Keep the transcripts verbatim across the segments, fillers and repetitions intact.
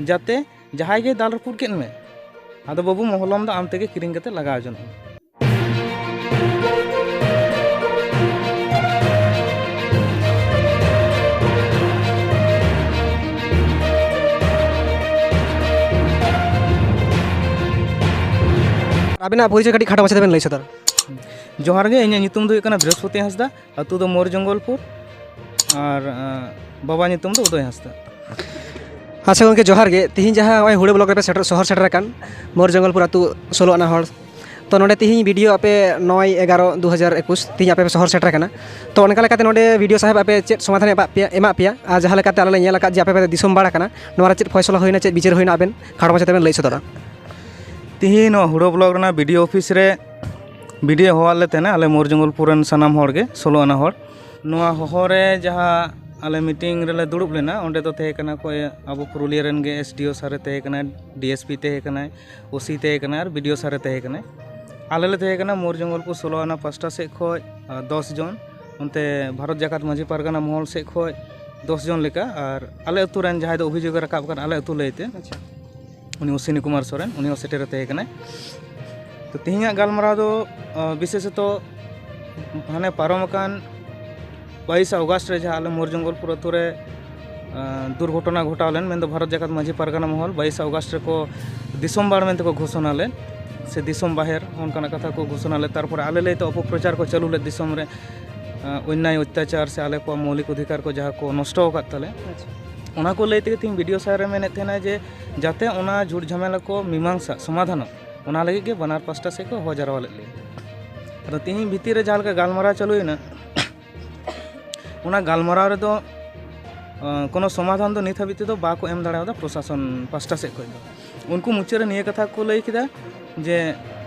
ᱡᱟᱛᱮ ᱡᱟᱦᱟᱸᱭ ᱜᱮ ᱫᱟᱞ ᱨᱟᱹᱯᱩᱫ ᱠᱮᱫ ᱢᱮ, ᱟᱫᱚ ᱵᱟᱹᱵᱩ ᱢᱚᱦᱞᱚᱢ ᱫᱚ ᱟᱢ ᱛᱮᱜᱮ ᱠᱤᱨᱤᱧ ᱠᱟᱛᱮ ᱞᱟᱜᱟᱣ ᱡᱚᱱᱚᱜ ᱢᱮ᱾ ᱟᱵᱤᱱᱟᱜ ᱯᱚᱨᱤᱪᱚᱭ ᱠᱟᱹᱴᱤᱡ ᱠᱷᱟᱴᱚ ᱢᱟᱪᱷᱟ ᱛᱮᱵᱮᱱ ᱞᱟᱹᱭ ᱥᱚᱫᱚᱨ᱾ ᱡᱚᱦᱟᱨ ᱜᱮ, ᱤᱧᱟᱹᱜ ᱧᱩᱛᱩᱢ ᱫᱚ ᱦᱩᱭᱩᱜ ᱠᱟᱱᱟ ᱵᱨᱤᱦᱚᱥᱯᱚᱛᱤ ᱦᱟᱸᱥᱫᱟ, ᱟᱹᱛᱩ ᱫᱚ ᱢᱳᱨ ᱡᱚᱝᱜᱚᱞᱯᱩᱨ, ᱟᱨ, ᱟᱸ, ᱵᱟᱵᱟ ᱧᱩᱛᱩᱢ ᱫᱚ ᱩᱫᱚᱭ ᱦᱟᱸᱥᱫᱟ᱾ ᱟᱪᱪᱷᱟ ᱜᱚᱢᱠᱮ, ᱡᱚᱦᱟᱨ ᱜᱮ᱾ ᱛᱤᱦᱤᱧ ᱡᱟᱦᱟᱸ ᱱᱚᱜᱼᱚᱭ ᱦᱩᱲᱟᱹ ᱵᱞᱚᱠ ᱨᱮᱯᱮ ᱥᱮᱴᱮᱨ, ᱥᱚᱦᱚᱨ ᱥᱮᱴᱮᱨ ᱟᱠᱟᱱ, ᱢᱳᱨ ᱡᱚᱝᱜᱚᱞᱯᱩᱨ ᱟᱹᱛᱩ ᱥᱳᱞᱳ ᱟᱱᱟ ᱦᱚᱲ, ᱛᱚ ᱱᱚᱰᱮ ᱛᱤᱦᱤᱧ ᱵᱤᱰᱤᱳ ᱟᱯᱮ ᱱᱚᱭ ᱮᱜᱟᱨᱚ ᱫᱩ ᱦᱟᱡᱟᱨ ᱮᱠᱩᱥ, ᱛᱤᱦᱤᱧ ᱟᱯᱮ ᱯᱮ ᱥᱚᱦᱚᱨ ᱥᱮᱴᱮᱨ ᱟᱠᱟᱱᱟ᱾ ᱛᱚ ᱚᱱᱠᱟ ᱞᱮᱠᱟᱛᱮ ᱱᱚᱰᱮ ᱵᱤᱰᱤᱳ ᱥᱟᱦᱮᱵᱽ ᱟᱯᱮ ᱪᱮᱫ ᱥᱚᱢᱟᱫᱷᱟᱱ ᱮ ᱮᱢᱟᱜ ᱯᱮᱭᱟ, ᱮᱢᱟᱜ ᱯᱮᱭᱟ? ᱟᱨ ᱡᱟᱦᱟᱸ ᱞᱮᱠᱟᱛᱮ ᱟᱞᱮ ᱞᱮ ᱧᱮᱞ ᱟᱠᱟᱫ ᱡᱮ ᱟᱯᱮ ᱯᱮ ᱫᱤᱥᱚᱢ ᱵᱟᱲ ᱟᱠᱟᱱᱟ, ᱱᱚᱣᱟ ᱨᱮ ᱪᱮᱫ ᱯᱷᱚᱭᱥᱚᱞᱟ ᱦᱩᱭᱱᱟ, ᱪᱮᱫ ᱵᱤᱪᱟᱹᱨ ᱦᱩᱭᱱᱟ, ᱟᱵᱮᱱ ᱠᱷᱟᱴᱚ ᱢᱟᱪᱷᱟ ᱛᱮᱵᱮᱱ ᱞᱟᱹᱭ ᱥᱚᱫᱚᱨᱟ᱾ ᱛᱤᱦᱤᱧ ᱱᱚᱣᱟ ᱦᱩᱲᱟᱹ ᱵᱞᱚᱠ ᱨᱮᱱᱟᱜ ᱵᱤᱰᱤᱳ ᱚᱯᱷᱤᱥ ᱨᱮ ᱵᱤᱰᱤᱳ ᱦᱚᱦᱚᱣᱟᱫ ᱞᱮ ᱛᱟᱦᱮᱱᱟ, ᱟᱞᱮ ᱢᱳᱨ ᱡᱚᱝᱜᱚᱞᱯᱩᱨ ᱨᱮᱱ ᱥᱟᱱᱟᱢ ᱦᱚᱲ ᱜᱮ, ᱥᱳᱞᱳ ᱟᱱᱟ ᱦᱚᱲ᱾ ᱱᱚᱣᱟ ᱦᱚᱦᱚ ᱨᱮ ᱡᱟᱦᱟᱸ ᱟᱞᱮ ᱢᱤᱴᱤᱝ ᱨᱮᱞᱮ ᱫᱩᱲᱩᱵ ᱞᱮᱱᱟ, ᱚᱸᱰᱮ ᱫᱚ ᱛᱟᱦᱮᱸ ᱠᱟᱱᱟ ᱠᱚ ᱟᱵᱚ ᱯᱩᱨᱩᱞᱤᱭᱟᱹ ᱨᱮᱱ ᱜᱮ ᱮᱥ ᱰᱤ ᱳ ᱥᱟᱨ ᱮ ᱛᱟᱦᱮᱸ ᱠᱟᱱᱟᱭ, ᱰᱤ ᱮᱥ ᱯᱤ ᱛᱟᱦᱮᱸ ᱠᱟᱱᱟᱭ, ᱳ ᱥᱤ ᱛᱟᱦᱮᱸ ᱠᱟᱱᱟᱭ ᱟᱨ ᱵᱤ ᱰᱤ ᱳ ᱥᱟᱨ ᱮ ᱛᱟᱦᱮᱸ ᱠᱟᱱᱟᱭ᱾ ᱟᱞᱮ ᱞᱮ ᱛᱟᱦᱮᱸ ᱠᱟᱱᱟ ᱢᱳᱨ ᱡᱚᱝᱜᱚᱞᱯᱩᱨ ᱥᱳᱞᱳ ᱟᱱᱟ ᱯᱟᱥᱴᱟ ᱥᱮᱫ ᱠᱷᱚᱱ, ᱟᱨ, ᱫᱚᱥ ᱡᱚᱱ, ᱚᱱᱛᱮ ᱵᱷᱟᱨᱚᱛ ᱡᱟᱠᱟᱛ ᱢᱟᱹᱡᱷᱤ ᱯᱟᱨᱜᱟᱱᱟ ᱢᱚᱦᱚᱞ ᱥᱮᱫ ᱠᱷᱚᱱ ᱫᱚᱥ ᱡᱚᱱ ᱞᱮᱠᱟ, ᱟᱨ ᱟᱞᱮ ᱟᱹᱛᱩ ᱨᱮᱱ ᱡᱟᱦᱟᱸᱭ ᱫᱚ ᱚᱵᱷᱤᱡᱳᱜᱽ ᱮ ᱨᱟᱠᱟᱵ ᱟᱠᱟᱫ ᱟᱞᱮ ᱟᱹᱛᱩ ᱞᱟᱹᱭᱛᱮ, ᱟᱪᱪᱷᱟ᱾ ᱩᱱᱤ ᱚᱥᱤᱱᱤ ᱠᱩᱢᱟᱨ ᱥᱚᱨᱮᱱ, ᱩᱱᱤ ᱦᱚᱸ ᱥᱮᱴᱮᱨ ᱮ ᱛᱟᱦᱮᱸ ᱠᱟᱱᱟᱭ᱾ ᱛᱚ, ᱛᱮᱦᱮᱧᱟᱜ ᱜᱟᱞᱢᱟᱨᱟᱣ ᱫᱚ, ᱟᱸ, ᱵᱤᱥᱮᱥᱚᱛᱚ ᱦᱟᱱᱮ ᱯᱟᱨᱚᱢ ᱟᱠᱟᱱ ᱵᱟᱭᱤᱥᱮ ᱚᱜᱟᱥᱴ ᱨᱮ ᱡᱟᱦᱟᱸ ᱟᱞᱮ ᱢᱳᱨ ᱡᱚᱝᱜᱚᱞᱯᱩᱨ ᱟᱹᱛᱩ ᱨᱮ, ᱟᱸ, ᱫᱩᱨᱜᱷᱚᱴᱚᱱᱟ ᱜᱷᱚᱴᱟᱣ ᱞᱮᱱ, ᱢᱮᱱᱫᱚ ᱵᱷᱟᱨᱚᱛ ᱡᱟᱠᱟᱛ ᱢᱟᱹᱡᱷᱤ ᱯᱟᱨᱜᱟᱱᱟ ᱢᱚᱦᱚᱞ ᱵᱟᱭᱤᱥᱮ ᱚᱜᱟᱥᱴ ᱨᱮᱠᱚ ᱫᱤᱥᱚᱢ ᱵᱟᱲ ᱢᱮᱱᱛᱮ ᱠᱚ ᱜᱷᱳᱥᱚᱱᱟ ᱞᱮᱫ, ᱥᱮ ᱫᱤᱥᱚᱢ ᱵᱟᱦᱮᱨ, ᱚᱱᱠᱟᱱᱟᱜ ᱠᱟᱛᱷᱟ ᱠᱚ ᱜᱷᱳᱥᱚᱱᱟ ᱞᱮᱫ᱾ ᱛᱟᱨᱯᱚᱨᱮ ᱟᱞᱮ ᱞᱟᱹᱭᱛᱮ ᱚᱯᱚᱯᱨᱚᱪᱟᱨ ᱠᱚ ᱪᱟᱹᱞᱩ ᱞᱮᱫ ᱫᱤᱥᱚᱢ ᱨᱮ, ᱟᱸ, ᱚᱱᱱᱭᱟᱭ ᱚᱛᱛᱟᱪᱟᱨ ᱥᱮ ᱟᱞᱮ ᱠᱚᱣᱟᱜ ᱢᱳᱣᱞᱤᱠ ᱚᱫᱷᱤᱠᱟᱨ ᱠᱚ ᱡᱟᱦᱟᱸ ᱠᱚ ᱱᱚᱥᱴᱚ ᱟᱠᱟᱫ ᱛᱟᱞᱮ, ᱟᱪᱪᱷᱟ᱾ ᱚᱱᱟ ᱠᱚ ᱞᱟᱹᱭ ᱛᱮᱜᱮ ᱛᱮᱦᱮᱧ ᱵᱤ ᱰᱤ ᱳ ᱥᱟᱨ ᱮ ᱢᱮᱱᱮᱫ ᱛᱟᱦᱮᱱᱟ ᱡᱮ ᱡᱟᱛᱮ ᱚᱱᱟ ᱡᱷᱩᱴ ᱡᱷᱟᱢᱮᱞᱟ ᱠᱚ ᱢᱤᱢᱟᱝᱥᱟ, ᱥᱚᱢᱟᱫᱷᱟᱱᱚᱜ, ᱚᱱᱟ ᱞᱟᱹᱜᱤᱫ ᱜᱮ ᱵᱟᱱᱟᱨ ᱯᱟᱥᱴᱟ ᱥᱮᱫ ᱠᱚ ᱦᱚᱦᱚ ᱡᱟᱨᱣᱟ ᱞᱮᱫ ᱞᱮᱭᱟ᱾ ᱟᱫᱚ ᱛᱮᱦᱮᱧ ᱵᱷᱤᱛᱤᱨ ᱨᱮ ᱡᱟᱦᱟᱸ ᱞᱮᱠᱟ ᱜᱟᱞᱢᱟᱨᱟᱣ ᱪᱟᱹᱞᱩᱭᱮᱱᱟ, ᱚᱱᱟ ᱜᱟᱞᱢᱟᱨᱟᱣ ᱨᱮᱫᱚ, ᱟᱸ, ᱠᱳᱱᱳ ᱥᱚᱢᱟᱫᱷᱟᱱ ᱫᱚ ᱱᱤᱛ ᱦᱟᱹᱵᱤᱡ ᱛᱮᱫᱚ ᱵᱟᱠᱚ ᱮᱢ ᱫᱟᱲᱮ ᱠᱟᱣᱫᱟ ᱯᱨᱚᱥᱟᱥᱚᱱ ᱯᱟᱥᱴᱟ ᱥᱮᱫ ᱠᱷᱚᱱ ᱫᱚ᱾ ᱩᱱᱠᱩ ᱢᱩᱪᱟᱹᱫ ᱨᱮ ᱱᱤᱭᱟᱹ ᱠᱟᱛᱷᱟ ᱠᱚ ᱞᱟᱹᱭ ᱠᱮᱫᱟ ᱡᱮ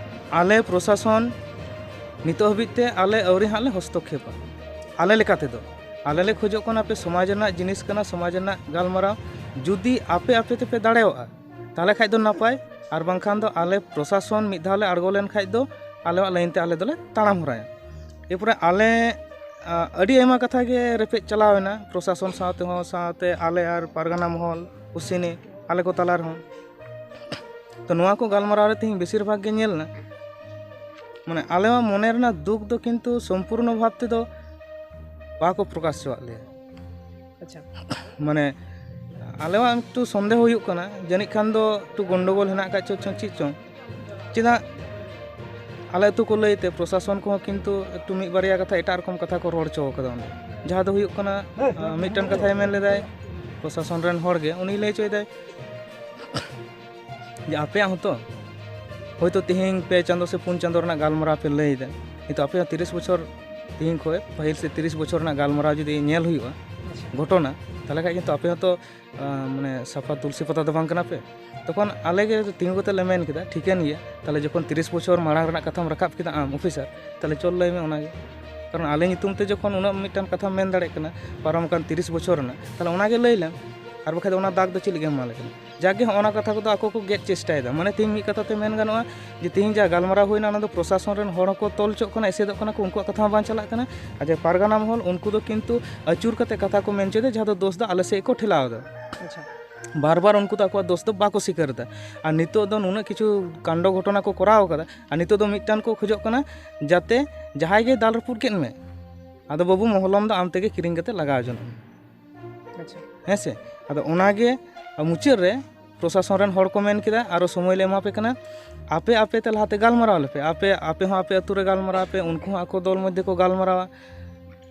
ᱟᱞᱮ ᱯᱨᱚᱥᱟᱥᱚᱱ ᱱᱤᱛᱚᱜ ᱦᱟᱹᱵᱤᱡ ᱛᱮ ᱟᱞᱮ ᱟᱹᱣᱨᱤ ᱦᱟᱸᱜ ᱞᱮ ᱦᱚᱥᱛᱚᱠᱠᱷᱮᱯᱟ᱾ ᱟᱞᱮ ᱞᱮᱠᱟ ᱛᱮᱫᱚ, ᱟᱞᱮ ᱞᱮ ᱠᱷᱚᱡᱚᱜ ᱠᱟᱱᱟ ᱟᱯᱮ ᱥᱚᱢᱟᱡᱽ ᱨᱮᱱᱟᱜ ᱡᱤᱱᱤᱥ ᱠᱟᱱᱟ, ᱥᱚᱢᱟᱡᱽ ᱨᱮᱱᱟᱜ ᱜᱟᱞᱢᱟᱨᱟᱣ, ᱡᱩᱫᱤ ᱟᱯᱮ ᱟᱯᱮ ᱛᱮᱯᱮ ᱫᱟᱲᱮᱭᱟᱜᱼᱟ, ᱛᱟᱦᱚᱞᱮ ᱠᱷᱟᱡ ᱫᱚ ᱱᱟᱯᱟᱭ, ᱟᱨ ᱵᱟᱝᱠᱷᱟᱱ ᱫᱚ ᱟᱞᱮ ᱯᱨᱚᱥᱟᱥᱚᱱ ᱢᱤᱫ ᱫᱷᱟᱣ ᱞᱮ ᱟᱬᱜᱚ ᱞᱮᱱ ᱠᱷᱟᱡ ᱫᱚ ᱟᱞᱮᱭᱟᱜ ᱞᱟᱭᱤᱱ ᱛᱮ ᱟᱞᱮ ᱫᱚᱞᱮ ᱛᱟᱲᱟᱢ ᱦᱚᱨᱟᱭᱟ᱾ ᱮᱨᱯᱚᱨᱮ ᱟᱞᱮ, ᱟ, ᱟᱹᱰᱤ ᱟᱭᱢᱟ ᱠᱟᱛᱷᱟ ᱜᱮ ᱨᱮᱯᱮᱡ ᱪᱟᱞᱟᱣ ᱮᱱᱟ ᱯᱨᱚᱥᱟᱥᱚᱱ ᱥᱟᱶ ᱛᱮᱦᱚᱸ, ᱥᱟᱶᱛᱮ ᱟᱞᱮ ᱟᱨ ᱯᱟᱨᱜᱟᱱᱟ ᱢᱚᱦᱚᱞ, ᱩᱥᱤᱱᱤ, ᱟᱞᱮ ᱠᱚ ᱛᱟᱞᱟ ᱨᱮᱦᱚᱸ᱾ ᱛᱚ ᱱᱚᱣᱟ ᱠᱚ ᱜᱟᱞᱢᱟᱨᱟᱣ ᱨᱮ ᱛᱮᱦᱮᱧ ᱵᱮᱥᱤᱨ ᱵᱷᱟᱜᱽ ᱜᱮ ᱧᱮᱞ ᱮᱱᱟ, ᱢᱟᱱᱮ ᱟᱞᱮ ᱢᱚᱱᱮ ᱨᱮᱱᱟᱜ ᱫᱩᱠ ᱫᱚ ᱠᱤᱱᱛᱩ ᱥᱚᱢᱯᱩᱨᱱᱚ ᱵᱷᱟᱵᱽ ᱛᱮᱫᱚ ᱵᱟᱠᱚ ᱯᱨᱚᱠᱟᱥ ᱦᱚᱪᱚᱣᱟᱜ ᱞᱮᱭᱟ᱾ ᱟᱪᱪᱷᱟ᱾ ᱢᱟᱱᱮ ᱟᱞᱮᱭᱟᱜ ᱮᱠᱴᱩ ᱥᱚᱱᱫᱮᱦᱚ ᱦᱩᱭᱩᱜ ᱠᱟᱱᱟ, ᱡᱟᱹᱱᱤᱡ ᱠᱷᱟᱱ ᱫᱚ ᱮᱠᱴᱩ ᱜᱚᱱᱰᱚᱜᱳᱞ ᱦᱮᱱᱟᱜ ᱟᱠᱟᱫ ᱪᱚ, ᱪᱚ ᱪᱮᱫ ᱪᱚᱝ᱾ ᱪᱮᱫᱟᱜ ᱟᱞᱮ ᱟᱹᱛᱩ ᱠᱚ ᱞᱟᱹᱭ ᱛᱮ ᱯᱨᱚᱥᱟᱥᱚᱱ ᱠᱚᱦᱚᱸ ᱠᱤᱱᱛᱩ ᱮᱠᱴᱩ ᱢᱤᱫ ᱵᱟᱨᱭᱟ ᱠᱟᱛᱷᱟ, ᱮᱴᱟᱜ ᱨᱚᱠᱚᱢ ᱠᱟᱛᱷᱟ ᱠᱚ ᱨᱚᱲ ᱦᱚᱪᱚ ᱠᱟᱫᱟ ᱚᱸᱰᱮ᱾ ᱡᱟᱦᱟᱸ ᱫᱚ ᱦᱩᱭᱩᱜ ᱠᱟᱱᱟ, ᱟᱸ, ᱢᱤᱫᱴᱟᱝ ᱠᱟᱛᱷᱟᱭ ᱢᱮᱱ ᱞᱮᱫᱟᱭ ᱯᱨᱚᱥᱟᱥᱚᱱ ᱨᱮᱱ ᱦᱚᱲ ᱜᱮ, ᱩᱱᱤ ᱞᱟᱹᱭ ᱦᱚᱪᱚᱭᱮᱫᱟᱭ ᱡᱮ ᱟᱯᱮᱭᱟᱜ ᱦᱚᱸᱛᱚ ᱦᱳᱭᱛᱳ ᱛᱮᱦᱮᱧ ᱯᱮ ᱪᱟᱸᱫᱚ ᱥᱮ ᱯᱩᱱ ᱪᱟᱸᱫᱚ ᱨᱮᱱᱟᱜ ᱜᱟᱞᱢᱟᱨᱟᱣ ᱯᱮ ᱞᱟᱹᱭ ᱮᱫᱟ, ᱱᱤᱛᱚᱜ ᱟᱯᱮ ᱦᱚᱸ ᱛᱤᱨᱤᱥ ᱵᱚᱪᱷᱚᱨ, ᱛᱮᱦᱮᱧ ᱠᱷᱚᱱ ᱯᱟᱹᱦᱤᱞ ᱥᱮ ᱛᱤᱨᱤᱥ ᱵᱚᱪᱷᱚᱨ ᱨᱮᱱᱟᱜ ᱜᱟᱞᱢᱟᱨᱟᱣ ᱡᱩᱫᱤ ᱧᱮᱞ ᱦᱩᱭᱩᱜᱼᱟ, ᱟᱪᱪᱷᱟ᱾ ᱜᱷᱚᱴᱚᱱᱟ, ᱛᱟᱦᱚᱞᱮ ᱠᱷᱟᱡ ᱠᱤᱱᱛᱩ ᱟᱯᱮ ᱦᱚᱸᱛᱚ, ᱟᱸ, ᱢᱟᱱᱮ ᱥᱟᱯᱷᱟ ᱛᱩᱞᱥᱤ ᱯᱟᱛᱟ ᱫᱚ ᱵᱟᱝ ᱠᱟᱱᱟ ᱯᱮ᱾ ᱛᱚᱠᱷᱚᱱ ᱟᱞᱮ ᱜᱮ ᱛᱤᱸᱜᱩ ᱠᱟᱛᱮ ᱞᱮ ᱢᱮᱱ ᱠᱮᱫᱟ, ᱴᱷᱤᱠᱟᱹᱱ ᱜᱮᱭᱟ, ᱛᱟᱦᱚᱞᱮ ᱡᱚᱠᱷᱚᱱ ᱛᱤᱨᱤᱥ ᱵᱚᱪᱷᱚᱨ ᱢᱟᱲᱟᱝ ᱨᱮᱱᱟᱜ ᱠᱟᱛᱷᱟᱢ ᱨᱟᱠᱟᱵ ᱠᱮᱫᱟ ᱟᱢ ᱚᱯᱷᱤᱥᱟᱨ, ᱛᱟᱦᱚᱞᱮ ᱪᱚᱞ ᱞᱟᱹᱭ ᱢᱮ ᱚᱱᱟᱜᱮ᱾ ᱠᱟᱨᱚᱱ ᱟᱞᱮ ᱧᱩᱛᱩᱢ ᱛᱮ ᱡᱚᱠᱷᱚᱱ ᱩᱱᱟᱹᱜ ᱢᱤᱫᱴᱟᱝ ᱠᱟᱛᱷᱟᱢ ᱢᱮᱱ ᱫᱟᱲᱮᱭᱟᱜ ᱠᱟᱱᱟ ᱯᱟᱨᱚᱢ ᱟᱠᱟᱱ ᱛᱤᱨᱤᱥ ᱵᱚᱪᱷᱚᱨ ᱨᱮᱱᱟᱜ, ᱛᱟᱦᱚᱞᱮ ᱚᱱᱟᱜᱮ ᱞᱟᱹᱭ ᱞᱮᱢ᱾ ᱟᱨ ᱵᱟᱠᱷᱟᱡ ᱫᱚ ᱚᱱᱟ ᱫᱟᱜᱽ ᱫᱚ ᱪᱮᱫ ᱞᱟᱹᱜᱤᱫ ᱮᱢ ᱮᱢᱟ ᱞᱮ ᱠᱟᱱᱟ? ᱡᱟᱜᱮ ᱦᱚᱸᱜᱼᱚ ᱱᱟ ᱠᱟᱛᱷᱟ ᱠᱚᱫᱚ ᱟᱠᱚ ᱠᱚ ᱜᱮᱫ ᱪᱮᱥᱴᱟᱭᱮᱫᱟ᱾ ᱢᱟᱱᱮ ᱛᱮᱦᱮᱧ ᱢᱤᱫ ᱠᱟᱛᱷᱟ ᱛᱮ ᱢᱮᱱ ᱜᱟᱱᱚᱜᱼᱟ ᱡᱮ ᱛᱮᱦᱮᱧ ᱡᱟᱦᱟᱸ ᱜᱟᱞᱢᱟᱨᱟᱣ ᱦᱩᱭᱱᱟ, ᱚᱱᱟ ᱫᱚ ᱯᱨᱚᱥᱟᱥᱚᱱ ᱨᱮᱱ ᱦᱚᱲ ᱦᱚᱸᱠᱚ ᱛᱚᱞ ᱦᱚᱪᱚᱜ ᱠᱟᱱᱟ, ᱮᱥᱮᱫᱚᱜ ᱠᱟᱱᱟ ᱠᱚ, ᱩᱱᱠᱩᱣᱟᱜ ᱠᱟᱛᱷᱟ ᱦᱚᱸ ᱵᱟᱝ ᱪᱟᱞᱟᱜ ᱠᱟᱱᱟ᱾ ᱟᱨ ᱡᱟᱦᱟᱸᱭ ᱯᱟᱨᱜᱟᱱᱟ ᱢᱚᱦᱚᱞ, ᱩᱱᱠᱩ ᱫᱚ ᱠᱤᱱᱛᱩ ᱟᱹᱪᱩᱨ ᱠᱟᱛᱮ ᱠᱟᱛᱷᱟ ᱠᱚ ᱢᱮᱱ ᱦᱚᱪᱚᱭᱮᱫᱟ, ᱡᱟᱦᱟᱸ ᱫᱚ ᱫᱳᱥ ᱫᱚ ᱟᱞᱮ ᱥᱮᱫ ᱠᱚ ᱴᱷᱮᱞᱟᱣ ᱮᱫᱟ᱾ ᱟᱪᱪᱷᱟ᱾ ᱵᱟᱨ ᱵᱟᱨ ᱩᱱᱠᱩ ᱫᱚ ᱟᱠᱚᱣᱟᱜ ᱫᱳᱥ ᱫᱚ ᱵᱟᱠᱚ ᱥᱤᱠᱟᱹᱨ ᱮᱫᱟ᱾ ᱟᱨ ᱱᱤᱛᱚᱜ ᱫᱚ ᱱᱩᱱᱟᱹᱜ ᱠᱤᱪᱷᱩ ᱠᱟᱱᱰᱚ ᱜᱷᱚᱴᱚᱱᱟ ᱠᱚ ᱠᱚᱨᱟᱣ ᱠᱟᱫᱟ, ᱟᱨ ᱱᱤᱛᱚᱜ ᱫᱚ ᱢᱤᱫᱴᱟᱝ ᱠᱚ ᱠᱷᱚᱡᱚᱜ ᱠᱟᱱᱟ ᱡᱟᱛᱮ ᱡᱟᱦᱟᱸᱭ ᱜᱮ ᱫᱟᱞ ᱨᱟᱹᱯᱩᱫ ᱠᱮᱫ ᱢᱮ, ᱟᱫᱚ ᱵᱟᱹᱵᱩ ᱢᱚᱦᱞᱚᱢ ᱫᱚ ᱟᱢ ᱛᱮᱜᱮ ᱠᱤᱨᱤᱧ ᱠᱟᱛᱮ ᱞᱟᱜᱟᱣ ᱡᱚᱱᱚᱜ ᱢᱮ᱾ ᱟᱪᱪᱷᱟ᱾ ᱦᱮᱸ ᱥᱮ? ᱟᱫᱚ ᱚᱱᱟᱜᱮ ᱢᱩᱪᱟᱹᱫ ᱨᱮ ᱯᱨᱚᱥᱟᱥᱚᱱ ᱨᱮᱱ ᱦᱚᱲ ᱠᱚ ᱢᱮᱱ ᱠᱮᱫᱟ, ᱟᱨᱚ ᱥᱚᱢᱚᱭ ᱞᱮ ᱮᱢᱟ ᱯᱮ ᱠᱟᱱᱟ, ᱟᱯᱮ ᱟᱯᱮ ᱛᱮ ᱞᱟᱦᱟᱛᱮ ᱜᱟᱞᱢᱟᱨᱟᱣ ᱞᱮᱯᱮ, ᱟᱯᱮ, ᱟᱯᱮ ᱦᱚᱸ ᱟᱯᱮ ᱟᱹᱛᱩ ᱨᱮ ᱜᱟᱞᱢᱟᱨᱟᱣ ᱯᱮ, ᱩᱱᱠᱩ ᱦᱚᱸ ᱟᱠᱚ ᱫᱚᱞ ᱢᱚᱫᱽᱫᱷᱮ ᱠᱚ ᱜᱟᱞᱢᱟᱨᱟᱣᱟ,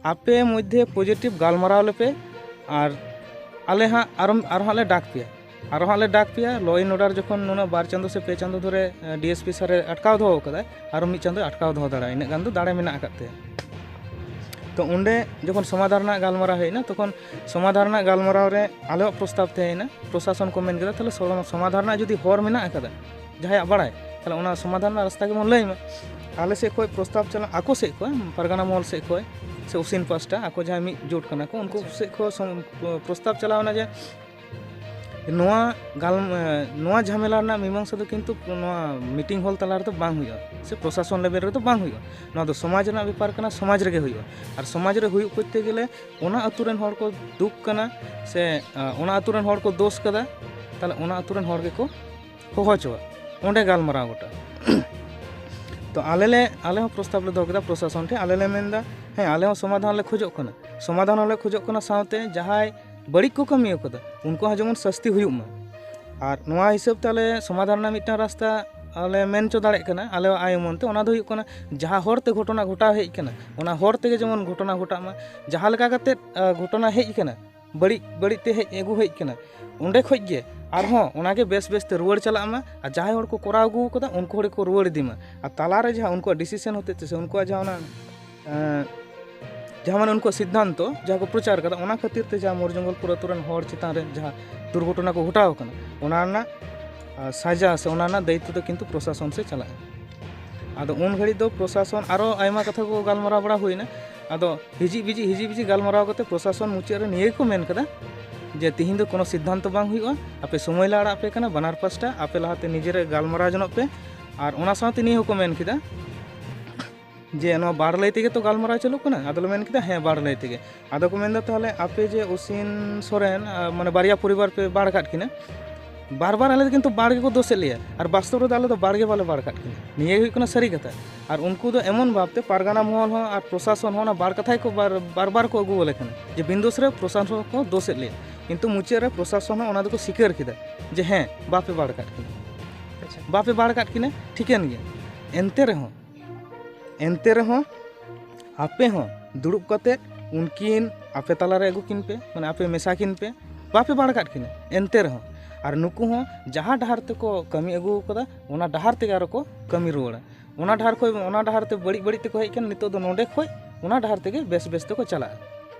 ᱟᱯᱮ ᱢᱚᱫᱽᱫᱷᱮ ᱯᱚᱡᱤᱴᱤᱵᱷ ᱜᱟᱞᱢᱟᱨᱟᱣ ᱞᱮᱯᱮ, ᱟᱨ ᱟᱞᱮ ᱦᱟᱸᱜ ᱟᱨᱚ, ᱟᱨᱚ ᱦᱟᱸᱜ ᱞᱮ ᱰᱟᱠ ᱯᱮᱭᱟ, ᱟᱨᱚ ᱦᱟᱸᱜ ᱞᱮ ᱰᱟᱠ ᱯᱮᱭᱟ᱾ ᱞᱚ ᱮᱱᱰ ᱚᱨᱰᱟᱨ ᱡᱚᱠᱷᱚᱱ ᱱᱩᱱᱟᱹᱜ ᱵᱟᱨ ᱪᱟᱸᱫᱚ ᱥᱮ ᱯᱮ ᱪᱟᱸᱫᱚ ᱫᱷᱚᱨᱮ, ᱮ, ᱰᱤ ᱮᱥ ᱯᱤ ᱥᱟᱨᱮ ᱟᱴᱠᱟᱣ ᱫᱚᱦᱚ ᱠᱟᱫᱟᱭ, ᱟᱨᱚ ᱢᱤᱫ ᱪᱟᱸᱫᱚᱭ ᱟᱴᱠᱟᱣ ᱫᱚᱦᱚ ᱫᱟᱲᱮᱭᱟᱜᱼᱟ, ᱤᱱᱟᱹᱜ ᱜᱟᱱ ᱫᱚ ᱫᱟᱲᱮ ᱢᱮᱱᱟᱜ ᱟᱠᱟᱫ ᱛᱟᱭᱟ᱾ ᱛᱚ ᱚᱸᱰᱮ ᱡᱚᱠᱷᱚᱱ ᱥᱚᱢᱟᱫᱷᱟᱱ ᱨᱮᱱᱟᱜ ᱜᱟᱞᱢᱟᱨᱟᱣ ᱦᱮᱡ ᱮᱱᱟ, ᱛᱚᱠᱷᱚᱱ ᱥᱚᱢᱟᱫᱷᱟᱱ ᱨᱮᱱᱟᱜ ᱜᱟᱞᱢᱟᱨᱟᱣ ᱨᱮ ᱟᱞᱮᱭᱟᱜ ᱯᱨᱚᱥᱛᱟᱵ ᱛᱟᱦᱮᱸᱭᱮᱱᱟ, ᱯᱨᱚᱥᱟᱥᱚᱱ ᱠᱚ ᱢᱮᱱ ᱠᱮᱫᱟ, ᱛᱟᱦᱚᱞᱮ ᱥᱚ-, ᱥᱚᱢᱟᱫᱷᱟᱱ ᱨᱮᱱᱟᱜ ᱡᱩᱫᱤ ᱦᱚᱨ ᱢᱮᱱᱟᱜ ᱟᱠᱟᱫᱟ, ᱡᱟᱦᱟᱸᱭᱟᱜ ᱵᱟᱲᱟᱭ, ᱛᱟᱦᱚᱞᱮ ᱚᱱᱟ ᱥᱚᱢᱟᱫᱷᱟᱱ ᱨᱮᱱᱟᱜ ᱨᱟᱥᱛᱟ ᱜᱮᱵᱚᱱ ᱞᱟᱹᱭ ᱢᱟ᱾ ᱟᱞᱮ ᱥᱮᱫ ᱠᱷᱚᱱ ᱯᱨᱚᱥᱛᱟᱵ ᱪᱟᱞᱟᱜ, ᱟᱠᱚ ᱥᱮᱫ ᱠᱷᱚᱱ, ᱯᱟᱨᱜᱟᱱᱟ ᱢᱚᱦᱚᱞ ᱥᱮᱫ ᱠᱷᱚᱱ ᱥᱮ ᱩᱥᱤᱱ ᱯᱟᱥᱴᱟ, ᱟᱠᱚ ᱡᱟᱦᱟᱸᱭ ᱢᱤᱫ ᱡᱳᱴ ᱠᱟᱱᱟ ᱠᱚ, ᱩᱱᱠᱩ ᱟᱪᱪᱷᱟ᱾ ᱥᱮᱫ ᱠᱷᱚᱱ ᱥᱚᱢ-, ᱯᱨᱚᱥᱛᱟᱵ ᱪᱟᱞᱟᱣ ᱮᱱᱟ ᱡᱮ ᱱᱚᱣᱟ ᱜᱟᱞ-, ᱮ, ᱱᱚᱣᱟ ᱡᱷᱟᱢᱮᱞᱟ ᱨᱮᱱᱟᱜ ᱢᱤᱢᱟᱝᱥᱟ ᱫᱚ ᱠᱤᱱᱛᱩ ᱱᱚᱣᱟ ᱢᱤᱴᱤᱝ ᱦᱚᱞ ᱛᱟᱞᱟ ᱨᱮᱫᱚ ᱵᱟᱝ ᱦᱩᱭᱩᱜᱼᱟ, ᱥᱮ ᱯᱨᱚᱥᱟᱥᱚᱱ ᱞᱮᱵᱮᱞ ᱨᱮᱫᱚ ᱵᱟᱝ ᱦᱩᱭᱩᱜᱼᱟ᱾ ᱱᱚᱣᱟ ᱫᱚ ᱥᱚᱢᱟᱡᱽ ᱨᱮᱱᱟᱜ ᱵᱮᱯᱟᱨ ᱠᱟᱱᱟ, ᱥᱚᱢᱟᱡᱽ ᱨᱮᱜᱮ ᱦᱩᱭᱩᱜᱼᱟ᱾ ᱟᱨ ᱥᱚᱢᱟᱡᱽ ᱨᱮ ᱦᱩᱭᱩᱜ ᱠᱚᱨᱛᱮ ᱜᱮᱞᱮ ᱚᱱᱟ ᱟᱹᱛᱩ ᱨᱮᱱ ᱦᱚᱲ ᱠᱚ ᱫᱩᱠ ᱠᱟᱱᱟ, ᱥᱮ, ᱮ, ᱚᱱᱟ ᱟᱹᱛᱩ ᱨᱮᱱ ᱦᱚᱲ ᱠᱚ ᱫᱳᱥ ᱠᱟᱫᱟ, ᱛᱟᱦᱚᱞᱮ ᱚᱱᱟ ᱟᱹᱛᱩ ᱨᱮᱱ ᱦᱚᱲ ᱜᱮᱠᱚ ᱦᱚᱦᱚ ᱦᱚᱪᱚᱣᱟ, ᱚᱸᱰᱮ ᱜᱟᱞᱢᱟᱨᱟᱣ ᱜᱚᱴᱟ᱾ ᱛᱚ ᱟᱞᱮ ᱞᱮ, ᱟᱞᱮ ᱦᱚᱸ ᱯᱨᱚᱥᱛᱟᱵ ᱞᱮ ᱫᱚᱦᱚ ᱠᱮᱫᱟ ᱯᱨᱚᱥᱟᱥᱚᱱ ᱴᱷᱮᱱ, ᱟᱞᱮ ᱞᱮ ᱢᱮᱱᱫᱟ ᱦᱮᱸ ᱟᱞᱮ ᱦᱚᱸ ᱥᱚᱢᱟᱫᱷᱟᱱ ᱞᱮ ᱠᱷᱚᱡᱚᱜ ᱠᱟᱱᱟ, ᱥᱚᱢᱟᱫᱷᱟᱱ ᱦᱚᱸᱞᱮ ᱠᱷᱚᱡᱚᱜ ᱠᱟᱱᱟ, ᱥᱟᱶᱛᱮ ᱡᱟᱦᱟᱸᱭ ᱵᱟᱹᱲᱤᱡ ᱠᱚ ᱠᱟᱹᱢᱤ ᱟᱠᱟᱫᱟ ᱩᱱᱠᱩ ᱦᱚᱸ ᱡᱮᱢᱚᱱ ᱥᱟᱹᱥᱛᱤ ᱦᱩᱭᱩᱜ ᱢᱟ᱾ ᱟᱨ ᱱᱚᱣᱟ ᱦᱤᱥᱟᱹᱵ ᱛᱮ ᱟᱞᱮ ᱥᱚᱢᱟᱫᱷᱟᱱ ᱨᱮᱱᱟᱜ ᱢᱤᱫᱴᱟᱝ ᱨᱟᱥᱛᱟ ᱟᱞᱮ ᱢᱮᱱ ᱦᱚᱪᱚ ᱫᱟᱲᱮᱭᱟᱜ ᱠᱟᱱᱟ ᱟᱞᱮᱭᱟᱜ ᱟᱭ ᱩᱢᱟᱹᱱ ᱛᱮ, ᱚᱱᱟ ᱫᱚ ᱦᱩᱭᱩᱜ ᱠᱟᱱᱟ ᱡᱟᱦᱟᱸ ᱦᱚᱨ ᱛᱮ ᱜᱷᱚᱴᱚᱱᱟ ᱜᱷᱚᱴᱟᱣ ᱦᱮᱡ ᱟᱠᱟᱱᱟ ᱚᱱᱟ ᱦᱚᱨ ᱛᱮᱜᱮ ᱡᱮᱢᱚᱱ ᱜᱷᱚᱴᱚᱱᱟ ᱜᱷᱚᱴᱟᱜ ᱢᱟ᱾ ᱡᱟᱦᱟᱸ ᱞᱮᱠᱟ ᱠᱟᱛᱮᱫ ᱟᱸ, ᱜᱷᱚᱴᱚᱱᱟ ᱦᱮᱡ ᱟᱠᱟᱱᱟ, ᱵᱟᱹᱲᱤᱡ ᱵᱟᱹᱲᱤᱡ ᱛᱮ ᱦᱮᱡ ᱟᱹᱜᱩ ᱦᱮᱡ ᱟᱠᱟᱱᱟ, ᱚᱸᱰᱮ ᱠᱷᱚᱡ ᱜᱮ ᱟᱨᱦᱚᱸ ᱚᱱᱟᱜᱮ ᱵᱮᱥ ᱵᱮᱥ ᱛᱮ ᱨᱩᱣᱟᱹᱲ ᱪᱟᱞᱟᱜ ᱢᱟ᱾ ᱟᱨ ᱡᱟᱦᱟᱸᱭ ᱦᱚᱲ ᱠᱚ ᱠᱚᱨᱟᱣ ᱟᱹᱜᱩ ᱟᱠᱟᱫᱟ ᱩᱱᱠᱩ ᱦᱚᱲ ᱜᱮᱠᱚ ᱨᱩᱣᱟᱹᱲ ᱤᱫᱤ ᱢᱟ᱾ ᱟᱨ ᱛᱟᱞᱟᱨᱮ ᱡᱟᱦᱟᱸ ᱩᱱᱠᱩᱣᱟᱜ ᱰᱤᱥᱤᱥᱮᱱ ᱦᱚᱛᱮᱡ ᱛᱮ ᱥᱮ ᱩᱱᱠᱩᱣᱟᱜ ᱡᱟᱦᱟᱸ ᱚᱱᱟ ᱮᱸ, ᱡᱟᱦᱟᱸ ᱢᱟᱱᱮ ᱩᱱᱠᱩᱣᱟᱜ ᱥᱤᱫᱽᱫᱷᱟᱱᱛᱚ ᱡᱟᱦᱟᱸ ᱠᱚ ᱯᱨᱚᱪᱟᱨ ᱠᱟᱫᱟ, ᱚᱱᱟ ᱠᱷᱟᱹᱛᱤᱨ ᱛᱮ ᱡᱟᱦᱟᱸ ᱢᱳᱨ ᱡᱚᱝᱜᱚᱞᱯᱩᱨ ᱟᱹᱛᱩ ᱨᱮᱱ ᱦᱚᱲ ᱪᱮᱛᱟᱱ ᱨᱮ ᱡᱟᱦᱟᱸ ᱫᱩᱨᱜᱷᱚᱴᱚᱱᱟ ᱠᱚ ᱜᱷᱚᱴᱟᱣ ᱠᱟᱱᱟ, ᱚᱱᱟ ᱨᱮᱱᱟᱜ ᱟᱸ, ᱥᱟᱡᱟ ᱥᱮ ᱚᱱᱟ ᱨᱮᱱᱟᱜ ᱫᱟᱭᱤᱛᱛᱚ ᱫᱚ ᱠᱤᱱᱛᱩ ᱯᱨᱚᱥᱟᱥᱚᱱ ᱥᱮᱫ ᱪᱟᱞᱟᱜᱼᱟ᱾ ᱟᱫᱚ ᱩᱱ ᱜᱷᱟᱹᱲᱤᱡ ᱫᱚ ᱯᱨᱚᱥᱟᱥᱚᱱ ᱟᱨᱚ ᱟᱭᱢᱟ ᱠᱟᱛᱷᱟ ᱠᱚ ᱜᱟᱞᱢᱟᱨᱟᱣ ᱵᱟᱲᱟ ᱦᱩᱭᱱᱟ᱾ ᱟᱫᱚ ᱦᱤᱡᱤᱜ ᱵᱤᱡᱤᱜ ᱦᱤᱡᱤᱜ ᱵᱤᱡᱤᱜ ᱜᱟᱞᱢᱟᱨᱟᱣ ᱠᱟᱛᱮ ᱯᱨᱚᱥᱟᱥᱚᱱ ᱢᱩᱪᱟᱹᱫ ᱨᱮ ᱱᱤᱭᱟᱹ ᱜᱮᱠᱚ ᱢᱮᱱ ᱠᱟᱫᱟ ᱡᱮ ᱛᱤᱦᱤᱧ ᱫᱚ ᱠᱳᱱᱳ ᱥᱤᱫᱽᱫᱷᱟᱱᱛᱚ ᱵᱟᱝ ᱦᱩᱭᱩᱜᱼᱟ, ᱟᱯᱮ ᱥᱚᱢᱚᱭ ᱞᱮ ᱟᱲᱟᱜ ᱟᱯᱮ ᱠᱟᱱᱟ ᱵᱟᱱᱟᱨ ᱯᱟᱥᱴᱟ, ᱟᱯᱮ ᱞᱟᱦᱟᱛᱮ ᱱᱤᱡᱮᱨᱮ ᱜᱟᱞᱢᱟᱨᱟᱣ ᱡᱚᱱᱚᱜ ᱯᱮ᱾ ᱟᱨ ᱚᱱᱟ ᱥᱟᱶᱛᱮ ᱱᱤᱭᱟᱹ ᱦᱚᱸᱠᱚ ᱢᱮᱱ ᱠᱮᱫᱟ ᱡᱮ ᱱᱚᱣᱟ ᱵᱟᱨ ᱞᱟᱹᱭ ᱛᱮᱜᱮ ᱛᱚ ᱜᱟᱞᱢᱟᱨᱟᱣ ᱪᱟᱹᱞᱩᱜ ᱠᱟᱱᱟ? ᱟᱫᱚᱞᱮ ᱢᱮᱱ ᱠᱮᱫᱟ ᱦᱮᱸ ᱵᱟᱨ ᱞᱟᱹᱭ ᱛᱮᱜᱮ᱾ ᱟᱫᱚ ᱠᱚ ᱢᱮᱱᱫᱟ ᱛᱟᱦᱚᱞᱮ ᱟᱯᱮ ᱡᱮ ᱚᱥᱤᱱ ᱥᱚᱨᱮᱱ ᱟᱸ, ᱢᱟᱱᱮ ᱵᱟᱨᱭᱟ ᱯᱚᱨᱤᱵᱟᱨ ᱯᱮ ᱵᱟᱲ ᱠᱟᱫ ᱠᱤᱱᱟ, ᱵᱟᱨ ᱵᱟᱨ ᱟᱞᱮ ᱫᱚ ᱠᱤᱱᱛᱩ ᱵᱟᱲ ᱜᱮᱠᱚ ᱫᱳᱥᱮᱫ ᱞᱮᱭᱟ, ᱟᱨ ᱵᱟᱥᱛᱚᱵ ᱨᱮᱫᱚ ᱟᱞᱮ ᱫᱚ ᱵᱟᱲ ᱜᱮ ᱵᱟᱞᱮ ᱵᱟᱲ ᱠᱟᱫ ᱠᱤᱱᱟ᱾ ᱱᱤᱭᱟᱹ ᱜᱮ ᱦᱩᱭᱩᱜ ᱠᱟᱱᱟ ᱥᱟᱹᱨᱤ ᱠᱟᱛᱷᱟ᱾ ᱟᱨ ᱩᱱᱠᱩ ᱫᱚ ᱮᱢᱚᱱ ᱵᱷᱟᱵᱽᱛᱮ ᱯᱟᱨᱜᱟᱱᱟ ᱢᱚᱦᱚᱞ ᱦᱚᱸ ᱟᱨ ᱯᱨᱚᱥᱟᱥᱚᱱ ᱦᱚᱸ ᱚᱱᱟ ᱵᱟᱲ ᱠᱟᱛᱷᱟ ᱜᱮᱠᱚ ᱵᱟᱨ ᱵᱟᱨ ᱵᱟᱨ ᱠᱚ ᱟᱹᱜᱩ ᱟᱞᱮ ᱠᱟᱱᱟ ᱡᱮ ᱵᱤᱱ ᱫᱳᱥ ᱨᱮ ᱯᱨᱚᱥᱟᱥᱚᱱ ᱠᱚ ᱫᱳᱥᱮᱫ ᱞᱮᱭᱟ, ᱠᱤᱱᱛᱩ ᱢᱩᱪᱟᱹᱫ ᱨᱮ ᱯᱨᱚᱥᱟᱥᱚᱱ ᱦᱚᱸ ᱚᱱᱟ ᱫᱚᱠᱚ ᱥᱤᱠᱟᱹᱨ ᱠᱮᱫᱟ ᱡᱮ ᱦᱮᱸ ᱵᱟᱯᱮ ᱵᱟᱲ ᱠᱟᱫ ᱠᱤᱱᱟ, ᱟᱪᱪᱷᱟ᱾ ᱵᱟᱯᱮ ᱵᱟᱲ ᱠᱟᱫ ᱠᱤᱱᱟ ᱴᱷᱤᱠᱟᱹᱱ ᱜᱮᱭᱟ᱾ ᱮᱱᱛᱮ ᱨᱮᱦᱚᱸ ᱮᱱᱛᱮ ᱨᱮᱦᱚᱸ ᱟᱯᱮ ᱦᱚᱸ ᱫᱩᱲᱩᱵ ᱠᱟᱛᱮᱫ ᱩᱱᱠᱤᱱ ᱟᱯᱮ ᱛᱟᱞᱟᱨᱮ ᱟᱹᱜᱩ ᱠᱤᱱ ᱯᱮ, ᱢᱟᱱᱮ ᱟᱯᱮ ᱢᱮᱥᱟ ᱠᱤᱱ ᱯᱮ, ᱵᱟᱯᱮ ᱵᱟᱲ ᱠᱟᱫ ᱠᱤᱱᱟ᱾ ᱮᱱᱛᱮ ᱨᱮᱦᱚᱸ ᱟᱨ ᱱᱩᱠᱩ ᱦᱚᱸ ᱡᱟᱦᱟᱸ ᱰᱟᱦᱟᱨ ᱛᱮᱠᱚ ᱠᱟᱹᱢᱤ ᱟᱹᱜᱩ ᱠᱟᱫᱟ ᱚᱱᱟ ᱰᱟᱦᱟᱨ ᱛᱮᱜᱮ ᱟᱨᱚ ᱠᱚ ᱠᱟᱹᱢᱤ ᱨᱩᱣᱟᱹᱲᱟ᱾ ᱚᱱᱟ ᱰᱟᱦᱟᱨ ᱠᱷᱚᱡ ᱚᱱᱟ ᱰᱟᱦᱟᱨ ᱛᱮ ᱵᱟᱹᱲᱤᱡ ᱵᱟᱹᱲᱤᱡ ᱛᱮᱠᱚ ᱦᱮᱡ ᱠᱟᱱᱟ, ᱱᱤᱛᱚᱜ ᱫᱚ ᱱᱚᱰᱮ ᱠᱷᱚᱡ ᱚᱱᱟ ᱰᱟᱦᱟᱨ ᱛᱮᱜᱮ ᱵᱮᱥ ᱵᱮᱥ ᱛᱮᱠᱚ ᱪᱟᱞᱟᱜᱼᱟ᱾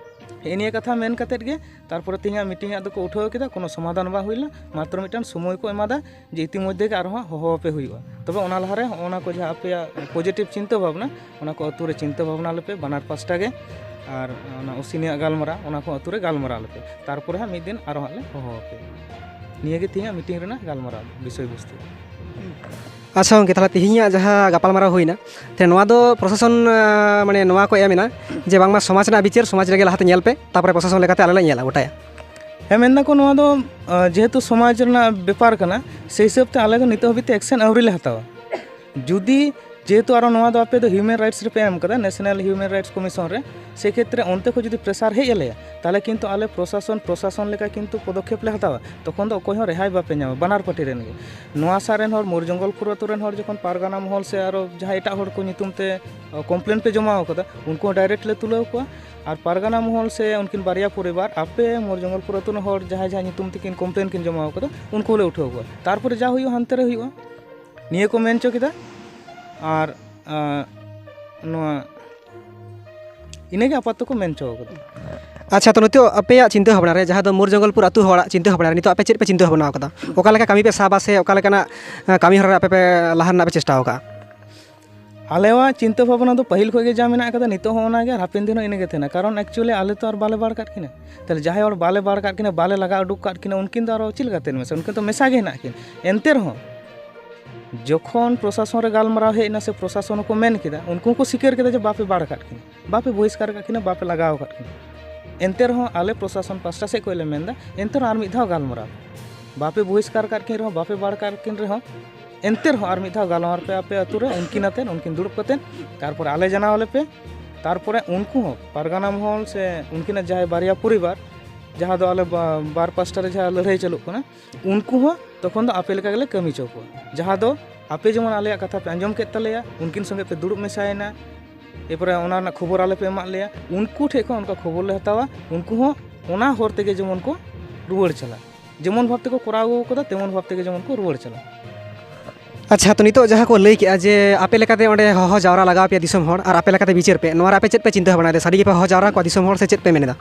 ᱦᱮᱸ ᱱᱤᱭᱟᱹ ᱠᱟᱛᱷᱟ ᱢᱮᱱ ᱠᱟᱛᱮᱫ ᱜᱮ ᱛᱟᱨᱯᱚᱨᱮ ᱛᱮᱦᱮᱧᱟᱜ ᱢᱤᱴᱤᱝ ᱟᱜ ᱫᱚᱠᱚ ᱩᱴᱷᱟᱹᱣ ᱠᱮᱫᱟ, ᱠᱳᱱᱳ ᱥᱚᱢᱟᱫᱷᱟᱱ ᱵᱟᱝ ᱦᱩᱭ ᱞᱮᱱᱟ, ᱢᱟᱛᱨᱚ ᱢᱤᱫᱴᱟᱝ ᱥᱚᱢᱚᱭ ᱠᱚ ᱮᱢᱟᱫᱟ ᱡᱮ ᱤᱛᱤᱢᱚᱫᱽᱫᱷᱮ ᱜᱮ ᱟᱨᱦᱚᱸ ᱦᱚᱦᱚ ᱟᱯᱮ ᱦᱩᱭᱩᱜᱼᱟ᱾ ᱛᱚᱵᱮ ᱚᱱᱟ ᱞᱟᱦᱟᱨᱮ ᱦᱚᱸᱜᱼᱚ ᱱᱟ ᱠᱚ ᱡᱟᱦᱟᱸ ᱟᱯᱮᱭᱟᱜ ᱯᱚᱡᱤᱴᱤᱵᱷ ᱪᱤᱱᱛᱟᱹ ᱵᱷᱟᱵᱽᱱᱟ, ᱚᱱᱟ ᱠᱚ ᱟᱹᱛᱩ ᱨᱮ ᱪᱤᱱᱛᱟᱹ ᱵᱷᱟᱵᱽᱱᱟ ᱞᱮᱯᱮ ᱵᱟᱱᱟᱨ ᱯᱟᱥᱴᱟ ᱜᱮ, ᱟᱨ ᱚᱱᱟ ᱚᱥᱤᱱᱤᱭᱟᱜ ᱜᱟᱞᱢᱟᱨᱟᱣ ᱚᱱᱟ ᱠᱚ ᱟᱹᱛᱩ ᱨᱮ ᱜᱟᱞᱢᱟᱨᱟᱣ ᱞᱮᱯᱮ, ᱛᱟᱨᱯᱚᱨᱮ ᱦᱟᱸᱜ ᱢᱤᱫ ᱫᱤᱱ ᱟᱨᱚ ᱦᱟᱸᱜ ᱞᱮ ᱦᱚᱦᱚ ᱟᱯᱮᱭᱟ᱾ ᱱᱤᱭᱟᱹ ᱜᱮ ᱛᱮᱦᱮᱧᱟᱜ ᱢᱤᱴᱤᱝ ᱨᱮᱱᱟᱜ ᱜᱟᱞᱢᱟᱨᱟᱣ ᱫᱚ, ᱵᱤᱥᱚᱭ ᱵᱚᱥᱛᱩ᱾ ᱟᱪᱪᱷᱟ ᱜᱚᱢᱠᱮ, ᱛᱟᱦᱚᱞᱮ ᱛᱮᱦᱮᱧᱟᱜ ᱡᱟᱦᱟᱸ ᱜᱟᱯᱟᱞᱢᱟᱨᱟᱣ ᱦᱩᱭᱱᱟ, ᱛᱟᱦᱚᱞᱮ ᱱᱚᱣᱟ ᱫᱚ ᱯᱨᱚᱥᱟᱥᱚᱱ ᱟᱸ, ᱢᱟᱱᱮ ᱱᱚᱣᱟ ᱠᱚ ᱮᱢ ᱮᱱᱟ ᱡᱮ ᱵᱟᱝᱢᱟ ᱥᱚᱢᱟᱡᱽ ᱨᱮᱱᱟᱜ ᱵᱤᱪᱟᱹᱨ ᱥᱚᱢᱟᱡᱽ ᱨᱮᱜᱮ ᱞᱟᱦᱟᱛᱮ ᱧᱮᱞ ᱯᱮ, ᱛᱟᱨᱯᱚᱨᱮ ᱯᱨᱚᱥᱟᱥᱚᱱ ᱞᱮᱠᱟᱛᱮ ᱟᱞᱮ ᱞᱮ ᱧᱮᱞᱟ ᱜᱚᱴᱟᱭᱟ᱾ ᱦᱮᱸ, ᱢᱮᱱᱫᱟᱠᱚ ᱱᱚᱣᱟ ᱫᱚ, ᱟᱸ, ᱡᱮᱦᱮᱛᱩ ᱥᱚᱢᱟᱡᱽ ᱨᱮᱱᱟᱜ ᱵᱮᱯᱟᱨ ᱠᱟᱱᱟ, ᱥᱮ ᱦᱤᱥᱟᱹᱵ ᱛᱮ ᱟᱞᱮ ᱫᱚ ᱱᱤᱛᱚᱜ ᱦᱟᱹᱵᱤᱡ ᱛᱮ action ᱟᱹᱣᱨᱤ ᱞᱮ ᱦᱟᱛᱟᱣᱟ᱾ ᱡᱩᱫᱤ, ᱡᱮᱦᱮᱛᱩ ᱟᱨᱚ ᱱᱚᱣᱟ ᱫᱚ ᱟᱯᱮ ᱫᱚ human rights ᱨᱮᱯᱮ ᱮᱢ ᱠᱟᱫᱟ, National Human Rights Commission ᱨᱮ, ᱥᱮ ᱠᱷᱮᱛᱨᱮ ᱚᱱᱛᱮ ᱠᱷᱚᱱ ᱡᱩᱫᱤ pressure ᱦᱮᱡ ᱟᱞᱮᱭᱟ, ᱛᱟᱦᱚᱞᱮ ᱠᱤᱱᱛᱩ ᱟᱞᱮ ᱯᱨᱚᱥᱟᱥᱚᱱ, ᱯᱨᱚᱥᱟᱥᱚᱱ ᱞᱮᱠᱟ ᱠᱤᱱᱛᱩ ᱯᱚᱫᱚᱠᱷᱮᱯ ᱞᱮ ᱦᱟᱛᱟᱣᱟ᱾ ᱛᱚᱠᱷᱚᱱ ᱫᱚ ᱚᱠᱚᱭ ᱦᱚᱸ ᱨᱮᱦᱟᱭ ᱵᱟᱯᱮ ᱧᱟᱢᱟ, ᱵᱟᱱᱟᱨ ᱯᱟᱹᱴᱤ ᱨᱮᱱ ᱜᱮ᱾ ᱱᱚᱣᱟ ᱥᱟᱨ ᱨᱮᱱ ᱦᱚᱲ, ᱢᱳᱨ ᱡᱚᱝᱜᱚᱞᱯᱩᱨ ᱟᱹᱛᱩ ᱨᱮᱱ ᱦᱚᱲ ᱡᱚᱠᱷᱚᱱ ᱯᱟᱨᱜᱟᱱᱟ ᱢᱚᱦᱚᱞ ᱥᱮ ᱟᱨᱚ ᱡᱟᱦᱟᱸᱭ ᱮᱴᱟᱜ ᱦᱚᱲ ᱠᱚ ᱧᱩᱛᱩᱢ ᱛᱮ, ᱚ, complain ᱯᱮ ᱡᱚᱢᱟ ᱟᱠᱟᱫᱟ, ᱩᱱᱠᱩ ᱦᱚᱸ direct ᱞᱮ ᱛᱩᱞᱟᱹᱣ ᱠᱚᱣᱟ᱾ ᱟᱨ ᱯᱟᱨᱜᱟᱱᱟ ᱢᱚᱦᱚᱞ ᱥᱮ ᱩᱱᱠᱤᱱ ᱵᱟᱨᱭᱟ ᱯᱚᱨᱤᱵᱟᱨ, ᱟᱯᱮ ᱢᱳᱨ ᱡᱚᱝᱜᱚᱞᱯᱩᱨ ᱟᱹᱛᱩ ᱨᱮᱱ ᱦᱚᱲ ᱡᱟᱦᱟᱸᱭ ᱡᱟᱦᱟᱸᱭ ᱧᱩᱛᱩᱢ ᱛᱮᱠᱤᱱ complain ᱠᱤᱱ ᱡᱚᱢᱟ ᱟᱠᱟᱫᱟ, ᱩᱱᱠᱩ ᱦᱚᱸᱞᱮ ᱩᱴᱷᱟᱹᱣ ᱠᱚᱣᱟ᱾ ᱛᱟᱨᱯᱚᱨᱮ ᱡᱟ ᱦᱩᱭᱩᱜᱼᱟ, ᱦᱟᱱᱛᱮ ᱨᱮ ᱦᱩᱭᱩᱜᱼᱟ᱾ ᱱᱤᱭᱟᱹ ᱠᱚ ᱢᱮᱱ ᱦᱚᱪᱚ ᱠᱮᱫᱟ᱾ ᱟᱨ, ᱟᱸ, ᱱᱚᱣᱟ ᱤᱱᱟᱹᱜᱮ ᱟᱯᱟᱛᱚᱛᱚ ᱠᱚ ᱢᱮᱱ ᱦᱚᱪᱚ ᱠᱟᱫᱟ᱾ ᱟᱪᱪᱷᱟ, ᱛᱚ ᱱᱤᱛᱚᱜ ᱟᱯᱮᱭᱟᱜ ᱪᱤᱱᱛᱟᱹ ᱵᱷᱟᱵᱽᱱᱟ ᱨᱮ, ᱡᱟᱦᱟᱸ ᱫᱚ ᱢᱳᱨ ᱡᱚᱝᱜᱚᱞᱯᱩᱨ ᱟᱹᱛᱩ ᱦᱚᱲᱟᱜ ᱪᱤᱱᱛᱟᱹ ᱵᱷᱟᱵᱽᱱᱟ ᱨᱮ, ᱱᱤᱛᱚᱜ ᱟᱯᱮ ᱪᱮᱫ ᱯᱮ ᱪᱤᱱᱛᱟᱹ ᱵᱷᱟᱵᱽᱱᱟ ᱟᱠᱟᱫᱟ? ᱚᱠᱟ ᱞᱮᱠᱟ ᱠᱟᱹᱢᱤ ᱯᱮ ᱥᱟᱵᱟ ᱥᱮ ᱚᱠᱟ ᱞᱮᱠᱟᱱᱟᱜ, ᱟᱸ, ᱠᱟᱹᱢᱤ ᱦᱚᱨᱟ ᱨᱮ ᱟᱯᱮ ᱯᱮ ᱞᱟᱦᱟ ᱨᱮᱱᱟᱜ ᱯᱮ ᱪᱮᱥᱴᱟ ᱟᱠᱟᱫᱼᱟ? ᱟᱞᱮᱣᱟᱜ ᱪᱤᱱᱛᱟᱹ ᱵᱷᱟᱵᱽᱱᱟ ᱫᱚ ᱯᱟᱹᱦᱤᱞ ᱠᱷᱚᱱ ᱜᱮ ᱡᱟ ᱢᱮᱱᱟᱜ ᱟᱠᱟᱫᱟ, ᱱᱤᱛᱚᱜ ᱦᱚᱸ ᱚᱱᱟ ᱜᱮ ᱟᱨ ᱦᱟᱯᱮᱱ ᱫᱤᱱ ᱦᱚᱸ ᱤᱱᱟᱹ ᱜᱮ ᱛᱟᱦᱮᱱᱟ᱾ ᱠᱟᱨᱚᱱ actually ᱟᱞᱮ ᱛᱚ ᱟᱨ ᱵᱟᱞᱮ ᱵᱟᱲ ᱠᱟᱜ ᱠᱤᱱᱟ᱾ ᱛᱟᱦᱞᱮ ᱡᱟᱦᱟᱸᱭ ᱦᱚᱲ ᱵᱟᱞᱮ ᱵᱟᱲ ᱠᱟᱜ ᱠᱤᱱᱟ, ᱵᱟᱞᱮ ᱞᱟᱜᱟ ᱩᱰᱩᱠ ᱠᱟᱜ ᱠᱤᱱᱟ, ᱩᱱᱠᱤᱱ ᱫᱚ ᱟᱨᱚ ᱪᱮᱫ ᱞᱮᱠᱟᱛᱮ ᱢᱮᱥᱟ? ᱩᱱᱠᱤᱱ ᱫᱚ ᱢᱮᱥᱟ ᱜᱮ ᱦᱮᱱᱟᱜ ᱠᱤᱱ᱾ ᱮᱱᱛᱮ ᱨᱮᱦᱚᱸ ᱡᱚᱠᱷᱚᱱ ᱯᱨᱚᱥᱟᱥᱚᱱ ᱨᱮ ᱜᱟᱞᱢᱟᱨᱟᱣ ᱦᱮᱡ ᱮᱱᱟ ᱥᱮ ᱯᱨᱚᱥᱟᱥᱚᱱ ᱦᱚᱸᱠᱚ ᱢᱮᱱ ᱠᱮᱫᱟ, ᱩᱱᱠᱩ ᱦᱚᱸᱠᱚ ᱥᱤᱠᱟᱹᱨ ᱠᱮᱫᱟ ᱡᱮ ᱵᱟᱯᱮ ᱵᱟᱲ ᱠᱟᱜ ᱠᱤᱱᱟ, ᱵᱟᱯᱮ ᱵᱚᱦᱤᱥᱠᱟᱨ ᱠᱟᱜ ᱠᱤᱱᱟ, ᱵᱟᱯᱮ ᱞᱟᱜᱟᱣ ᱠᱟᱜ ᱠᱤᱱᱟ᱾ ᱮᱱᱛᱮ ᱨᱮᱦᱚᱸ ᱟᱞᱮ ᱯᱨᱚᱥᱟᱥᱚᱱ ᱯᱟᱥᱴᱟ ᱥᱮᱫ ᱠᱷᱚᱱ ᱞᱮ ᱢᱮᱱᱫᱟ, ᱮᱱᱛᱮ ᱨᱮᱦᱚᱸ ᱟᱨ ᱢᱤᱫ ᱫᱷᱟᱣ ᱜᱟᱞᱢᱟᱨᱟᱣ, ᱵᱟᱯᱮ ᱵᱚᱦᱤᱥᱠᱟᱨ ᱠᱟᱜ ᱠᱤᱱ ᱨᱮᱦᱚᱸ, ᱵᱟᱯᱮ ᱵᱟᱲ ᱠᱟᱜ ᱠᱤᱱ ᱨᱮᱦᱚᱸ, ᱮᱱᱛᱮ ᱨᱮᱦᱚᱸ ᱟᱨ ᱢᱤᱫ ᱫᱷᱟᱣ ᱜᱟᱞᱢᱟᱨᱟᱣ ᱯᱮ ᱟᱯᱮ ᱟᱹᱛᱩ ᱨᱮ, ᱩᱱᱠᱤᱱ ᱟᱛᱮᱫ, ᱩᱱᱠᱤᱱ ᱫᱩᱲᱩᱵ ᱠᱟᱛᱮᱫ, ᱛᱟᱨᱯᱚᱨᱮ ᱟᱞᱮ ᱡᱟᱱᱟᱣ ᱟᱞᱮ ᱯᱮ᱾ ᱛᱟᱨᱯᱚᱨᱮ ᱩᱱᱠᱩ ᱦᱚᱸ ᱯᱟᱨᱜᱟᱱᱟ ᱢᱚᱦᱚᱞ ᱥᱮ ᱩᱱᱠᱤᱱᱟᱜ ᱡᱟᱦᱟᱸᱭ ᱵᱟᱨᱭᱟ ᱯᱚᱨᱤᱵᱟᱨ, ᱡᱟᱦᱟᱸ ᱫᱚ ᱟᱞᱮ ᱵᱟ-, ᱵᱟᱨ ᱯᱟᱥᱴᱟ ᱨᱮ ᱡᱟᱦᱟᱸ ᱞᱟᱹᱲᱦᱟᱹᱭ ᱪᱟᱹᱞᱩᱜ ᱠᱟᱱᱟ, ᱩᱱᱠᱩ ᱦᱚᱸ ᱛᱚᱠᱷᱚᱱ ᱫᱚ ᱟᱯᱮ ᱞᱮᱠᱟ ᱜᱮᱞᱮ ᱠᱟᱹᱢᱤ ᱦᱚᱪᱚ ᱠᱚᱣᱟ᱾ ᱡᱟᱦᱟᱸ ᱫᱚ ᱟᱯᱮ ᱡᱮᱢᱚᱱ ᱟᱞᱮᱭᱟᱜ ᱠᱟᱛᱷᱟ ᱯᱮ ᱟᱸᱡᱚᱢ ᱠᱮᱫ ᱛᱟᱞᱮᱭᱟ, ᱩᱱᱠᱤᱱ ᱥᱚᱸᱜᱮ ᱯᱮ ᱫᱩᱲᱩᱵ ᱢᱮᱥᱟᱭᱮᱱᱟ, ᱮᱨᱯᱚᱨᱮ ᱚᱱᱟ ᱨᱮᱱᱟᱜ ᱠᱷᱚᱵᱚᱨ ᱟᱞᱮ ᱯᱮ ᱮᱢᱟᱫ ᱞᱮᱭᱟ, ᱩᱱᱠᱩ ᱴᱷᱮᱱ ᱠᱷᱚᱱ ᱚᱱᱠᱟ ᱠᱷᱚᱵᱚᱨ ᱞᱮ ᱦᱟᱛᱟᱣᱟ, ᱩᱱᱠᱩ ᱦᱚᱸ ᱚᱱᱟ ᱦᱚᱨ ᱛᱮᱜᱮ ᱡᱮᱢᱚᱱ ᱠᱚ ᱨᱩᱣᱟᱹᱲ ᱪᱟᱞᱟᱜ, ᱡᱮᱢᱚᱱ ᱵᱷᱟᱵᱽ ᱛᱮᱠᱚ ᱠᱚᱨᱟᱣ ᱟᱹᱜᱩ ᱟᱠᱟᱫᱟ, ᱛᱮᱢᱚᱱ ᱵᱷᱟᱵᱽ ᱛᱮᱜᱮ ᱡᱮᱢᱚᱱ ᱠᱚ ᱨᱩᱣᱟᱹᱲ ᱪᱟᱞᱟᱜ᱾ ᱟᱪᱪᱷᱟ, ᱛᱚ ᱱᱤᱛᱚᱜ ᱡᱟᱦᱟᱸ ᱠᱚ ᱞᱟᱹᱭ ᱠᱮᱜᱼᱟ ᱡᱮ ᱟᱯᱮ ᱞᱮᱠᱟᱛᱮ ᱚᱸᱰᱮ ᱦᱚᱦᱚ ᱡᱟᱣᱨᱟ ᱞᱟᱜᱟᱣ ᱯᱮᱭᱟ ᱫᱤᱥᱚᱢ ᱦᱚᱲ, ᱟᱨ ᱟᱯᱮ ᱞᱮᱠᱟᱛᱮ ᱵᱤᱪᱟᱹᱨ ᱯᱮ, ᱱᱚᱣᱟ ᱨᱮ ᱟᱯᱮ ᱪᱮᱫ ᱯᱮ ᱪᱤᱱᱛᱟᱹ ᱵᱷᱟᱵᱽᱱᱟᱭᱮᱫᱟ? ᱥᱟᱹᱨᱤ ᱜᱮᱯᱮ ᱦᱚᱦᱚ ᱡᱟᱣᱨᱟ ᱠᱚᱣᱟ ᱫᱤᱥᱚᱢ ᱦᱚᱲ ᱥᱮ ᱪᱮᱫ ᱯᱮ ᱢᱮᱱᱮᱫᱟ?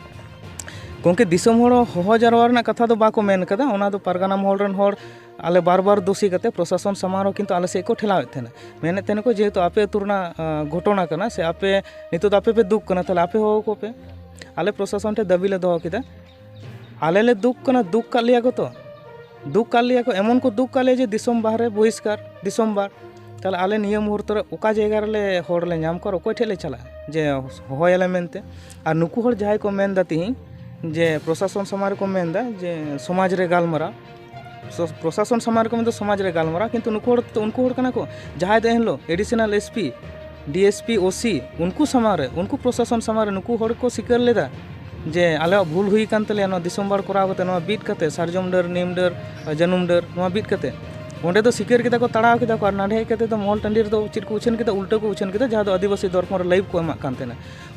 ᱜᱚᱢᱠᱮ, ᱫᱤᱥᱚᱢ ᱦᱚᱲ ᱦᱚᱦᱚ ᱡᱟᱣᱨᱟ ᱨᱮᱱᱟᱜ ᱠᱟᱛᱷᱟ ᱫᱚ ᱵᱟᱠᱚ ᱢᱮᱱ ᱠᱟᱫᱟ, ᱚᱱᱟ ᱫᱚ ᱯᱟᱨᱜᱟᱱᱟ ᱢᱚᱦᱚᱞ ᱨᱮᱱ ᱦᱚᱲ ᱟᱞᱮ ᱵᱟᱨ ᱵᱟᱨ ᱫᱳᱥᱤ ᱠᱟᱛᱮ ᱯᱨᱚᱥᱟᱥᱚᱱ ᱥᱟᱢᱟᱝ ᱨᱮᱦᱚᱸ ᱠᱤᱱᱛᱩ ᱟᱞᱮ ᱥᱮᱫ ᱠᱚ ᱴᱷᱮᱞᱟᱣᱮᱫ ᱛᱟᱦᱮᱱᱟ᱾ ᱢᱮᱱᱮᱫ ᱛᱟᱦᱮᱱᱟᱠᱚ, ᱡᱮᱦᱮᱛᱩ ᱟᱯᱮ ᱟᱹᱛᱩ ᱨᱮᱱᱟᱜ, ᱟᱸ, ᱜᱷᱚᱴᱚᱱᱟ ᱠᱟᱱᱟ, ᱥᱮ ᱟᱯᱮ ᱱᱤᱛᱚᱜ ᱫᱚ ᱟᱯᱮ ᱯᱮ ᱫᱩᱠ ᱠᱟᱱᱟ, ᱛᱟᱦᱞᱮ ᱟᱯᱮ ᱦᱚᱦᱚ ᱠᱚᱯᱮ᱾ ᱟᱞᱮ ᱯᱨᱚᱥᱟᱥᱚᱱ ᱴᱷᱮᱱ ᱫᱟᱹᱵᱤ ᱞᱮ ᱫᱚᱦᱚ ᱠᱮᱫᱟ, ᱟᱞᱮ ᱞᱮ ᱫᱩᱠ ᱠᱟᱱᱟ, ᱫᱩᱠ ᱠᱟᱜ ᱞᱮᱭᱟ ᱠᱚ ᱛᱚ, ᱫᱩᱠ ᱠᱟᱜ ᱞᱮᱭᱟ ᱠᱚ, ᱮᱢᱚᱱ ᱠᱚ ᱫᱩᱠ ᱠᱟᱜ ᱞᱮᱭᱟ ᱡᱮ ᱫᱤᱥᱚᱢ ᱵᱟᱦᱨᱮ ᱵᱚᱦᱤᱥᱠᱟᱨ, ᱫᱤᱥᱚᱢ ᱵᱟᱨ᱾ ᱛᱟᱦᱞᱮ ᱟᱞᱮ ᱱᱤᱭᱟᱹ ᱢᱩᱦᱩᱨᱛᱚ ᱨᱮ ᱚᱠᱟ ᱡᱟᱭᱜᱟ ᱨᱮᱞᱮ ᱦᱚᱲ ᱞᱮ ᱧᱟᱢ ᱠᱚᱣᱟ ᱟᱨ ᱚᱠᱚᱭ ᱴᱷᱮᱱ ᱞᱮ ᱪᱟᱞᱟᱜᱼᱟ ᱡᱮ ᱦᱚᱦᱚᱭᱟᱞᱮ ᱢᱮᱱᱛᱮ? ᱟᱨ ᱱᱩᱠᱩ ᱦᱚᱲ ᱡᱟᱦᱟᱸᱭ ᱠᱚ ᱢᱮᱱᱫᱟ ᱛᱤᱦᱤᱧ ᱡᱮ ᱯᱨᱚᱥᱟᱥᱚᱱ ᱥᱟᱢᱟᱝ ᱨᱮᱠᱚ ᱢᱮᱱᱫᱟ ᱡᱮ ᱥᱚᱢᱟᱡᱽ ᱨᱮ ᱜᱟᱞᱢᱟᱨᱟᱣ, ᱥᱚ- ᱯᱨᱚᱥᱟᱥᱚᱱ ᱥᱟᱢᱟᱝ ᱨᱮᱠᱚ ᱢᱮᱱᱫᱟ ᱥᱚᱢᱟᱡᱽ ᱨᱮ ᱜᱟᱞᱢᱟᱨᱟᱣ, ᱠᱤᱱᱛᱩ ᱱᱩᱠᱩ ᱦᱚᱲ ᱛᱚ ᱩᱱᱠᱩ ᱦᱚᱲ ᱠᱟᱱᱟ ᱠᱚ ᱡᱟᱦᱟᱸᱭ ᱫᱚ ᱮᱱᱦᱤᱞᱳᱜ additional S P, D S P, O C, ᱩᱱᱠᱩ ᱥᱟᱢᱟᱝ ᱨᱮ, ᱩᱱᱠᱩ ᱯᱨᱚᱥᱟᱥᱚᱱ ᱥᱟᱢᱟᱝ ᱨᱮ ᱱᱩᱠᱩ ᱦᱚᱲ ᱠᱚ ᱥᱤᱠᱟᱹᱨ ᱞᱮᱫᱟ ᱡᱮ ᱟᱞᱮᱭᱟᱜ ᱵᱷᱩᱞ ᱦᱩᱭ ᱟᱠᱟᱱ ᱛᱟᱞᱮᱭᱟ, ᱱᱚᱣᱟ ᱫᱤᱥᱚᱢ ᱵᱟᱲ ᱠᱚᱨᱟᱣ ᱠᱟᱛᱮ, ᱱᱚᱣᱟ ᱵᱤᱫ ᱠᱟᱛᱮ, ᱥᱟᱨᱡᱚᱢ ᱰᱟᱹᱨ, ᱱᱤᱢ ᱰᱟᱹᱨ, ᱡᱟᱹᱱᱩᱢ ᱰᱟᱹᱨ, ᱱᱚᱣᱟ ᱵᱤᱫ ᱠᱟᱛᱮ᱾ ᱚᱸᱰᱮ ᱫᱚ ᱥᱤᱠᱟᱹᱨ ᱠᱮᱫᱟ ᱠᱚ, ᱛᱟᱲᱟᱣ ᱠᱮᱫᱟ ᱠᱚ, ᱟᱨ ᱱᱟᱰᱮ ᱦᱮᱡ ᱠᱟᱛᱮ ᱫᱚ ᱢᱚᱦᱚᱞ ᱴᱟᱺᱰᱤ ᱨᱮᱫᱚ ᱪᱮᱫ ᱠᱚ ᱩᱪᱷᱟᱹᱱ ᱠᱮᱫᱟ? ᱩᱞᱴᱟᱹ ᱠᱚ ᱩᱪᱷᱟᱹᱱ ᱠᱮᱫᱟ, ᱡᱟᱦᱟᱸ ᱫᱚ ᱟᱹᱫᱤᱵᱟᱹᱥᱤ ᱫᱚᱨᱯᱚᱱ ᱨᱮ ᱞᱟᱭᱤᱵᱷ ᱠᱚ ᱮᱢᱟᱜ ᱠᱟᱱ ᱛᱟᱦᱮᱱᱟ᱾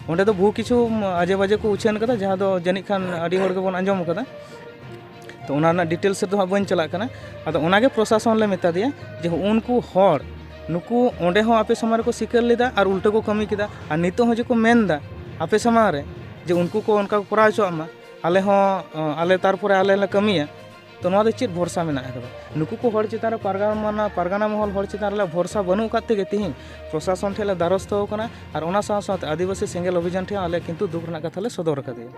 ᱚᱸᱰᱮ ᱫᱚ ᱵᱚᱦᱩ ᱠᱤᱪᱷᱩ ᱟᱡᱮ ᱵᱟᱡᱮ ᱠᱚ ᱩᱪᱷᱟᱹᱱ ᱠᱟᱫᱟ, ᱡᱟᱦᱟᱸ ᱫᱚ ᱡᱟᱹᱱᱤᱡ ᱠᱷᱟᱱ ᱟᱹᱰᱤ ᱦᱚᱲ ᱜᱮᱵᱚᱱ ᱟᱸᱡᱚᱢ ᱠᱟᱫᱟ᱾ ᱛᱚ, ᱚᱱᱟ ᱨᱮᱱᱟᱜ ᱰᱤᱴᱮᱞᱥ ᱨᱮᱫᱚ ᱦᱟᱸᱜ ᱵᱟᱹᱧ ᱪᱟᱞᱟᱜ ᱠᱟᱱᱟ᱾ ᱟᱫᱚ ᱚᱱᱟᱜᱮ ᱯᱨᱚᱥᱟᱥᱚᱱ ᱞᱮ ᱢᱮᱛᱟ ᱫᱮᱭᱟ ᱡᱮ ᱩᱱᱠᱩ ᱦᱚᱲ, ᱱᱩᱠᱩ ᱚᱸᱰᱮ ᱦᱚᱸ ᱟᱯᱮ ᱥᱟᱢᱟᱝ ᱨᱮᱠᱚ ᱥᱤᱠᱟᱹᱨ ᱞᱮᱫᱟ ᱟᱨ ᱩᱞᱴᱟᱹ ᱠᱚ ᱠᱟᱹᱢᱤ ᱠᱮᱫᱟ, ᱟᱨ ᱱᱤᱛᱚᱜ ᱦᱚᱸ ᱡᱮ ᱠᱚ ᱢᱮᱱᱫᱟ ᱟᱯᱮ ᱥᱟᱢᱟᱝ ᱨᱮ ᱡᱮ ᱩᱱᱠᱩ ᱠᱚ ᱚᱱᱠᱟ ᱠᱚ ᱠᱚᱨᱟᱣ ᱦᱚᱪᱚᱣᱟᱜ ᱢᱟ, ᱟᱞᱮ ᱦᱚᱸ, ᱟᱞᱮ ᱛᱟᱨᱯᱚᱨᱮ ᱟᱞᱮ ᱞᱮ ᱠᱟᱹᱢᱤᱭᱟ᱾ ᱛᱚ, ᱱᱚᱣᱟ ᱫᱚ ᱪᱮᱫ ᱵᱷᱚᱨᱥᱟ ᱢᱮᱱᱟᱜ ᱟᱠᱟᱫᱟ? ᱱᱩᱠᱩ ᱠᱚ ᱦᱚᱲ ᱪᱮᱛᱟᱱ ᱨᱮ, ᱯᱟᱨᱜᱟᱱᱟ, ᱯᱟᱨᱜᱟᱱᱟ ᱢᱚᱦᱚᱞ ᱦᱚᱲ ᱪᱮᱛᱟᱱ ᱨᱮ ᱟᱞᱮᱭᱟᱜ ᱵᱷᱚᱨᱥᱟ ᱵᱟᱹᱱᱩᱜ ᱟᱠᱟᱫ ᱛᱮᱜᱮ ᱛᱤᱦᱤᱧ ᱯᱨᱚᱥᱟᱥᱚᱱ ᱴᱷᱮᱱ ᱞᱮ ᱫᱟᱨᱚᱥᱛᱚ ᱟᱠᱟᱱᱟ, ᱟᱨ ᱚᱱᱟ ᱥᱟᱶ ᱥᱟᱶᱛᱮ ᱟᱹᱫᱤᱵᱟᱹᱥᱤ ᱥᱮᱸᱜᱮᱞ ᱚᱵᱷᱤᱡᱟᱱ ᱴᱷᱮᱱ ᱟᱞᱮ ᱠᱤᱱᱛᱩ ᱫᱩᱠ ᱨᱮᱱᱟᱜ ᱠᱟᱛᱷᱟ ᱞᱮ ᱥᱚᱫᱚᱨ ᱟᱠᱟᱫᱮᱭᱟ᱾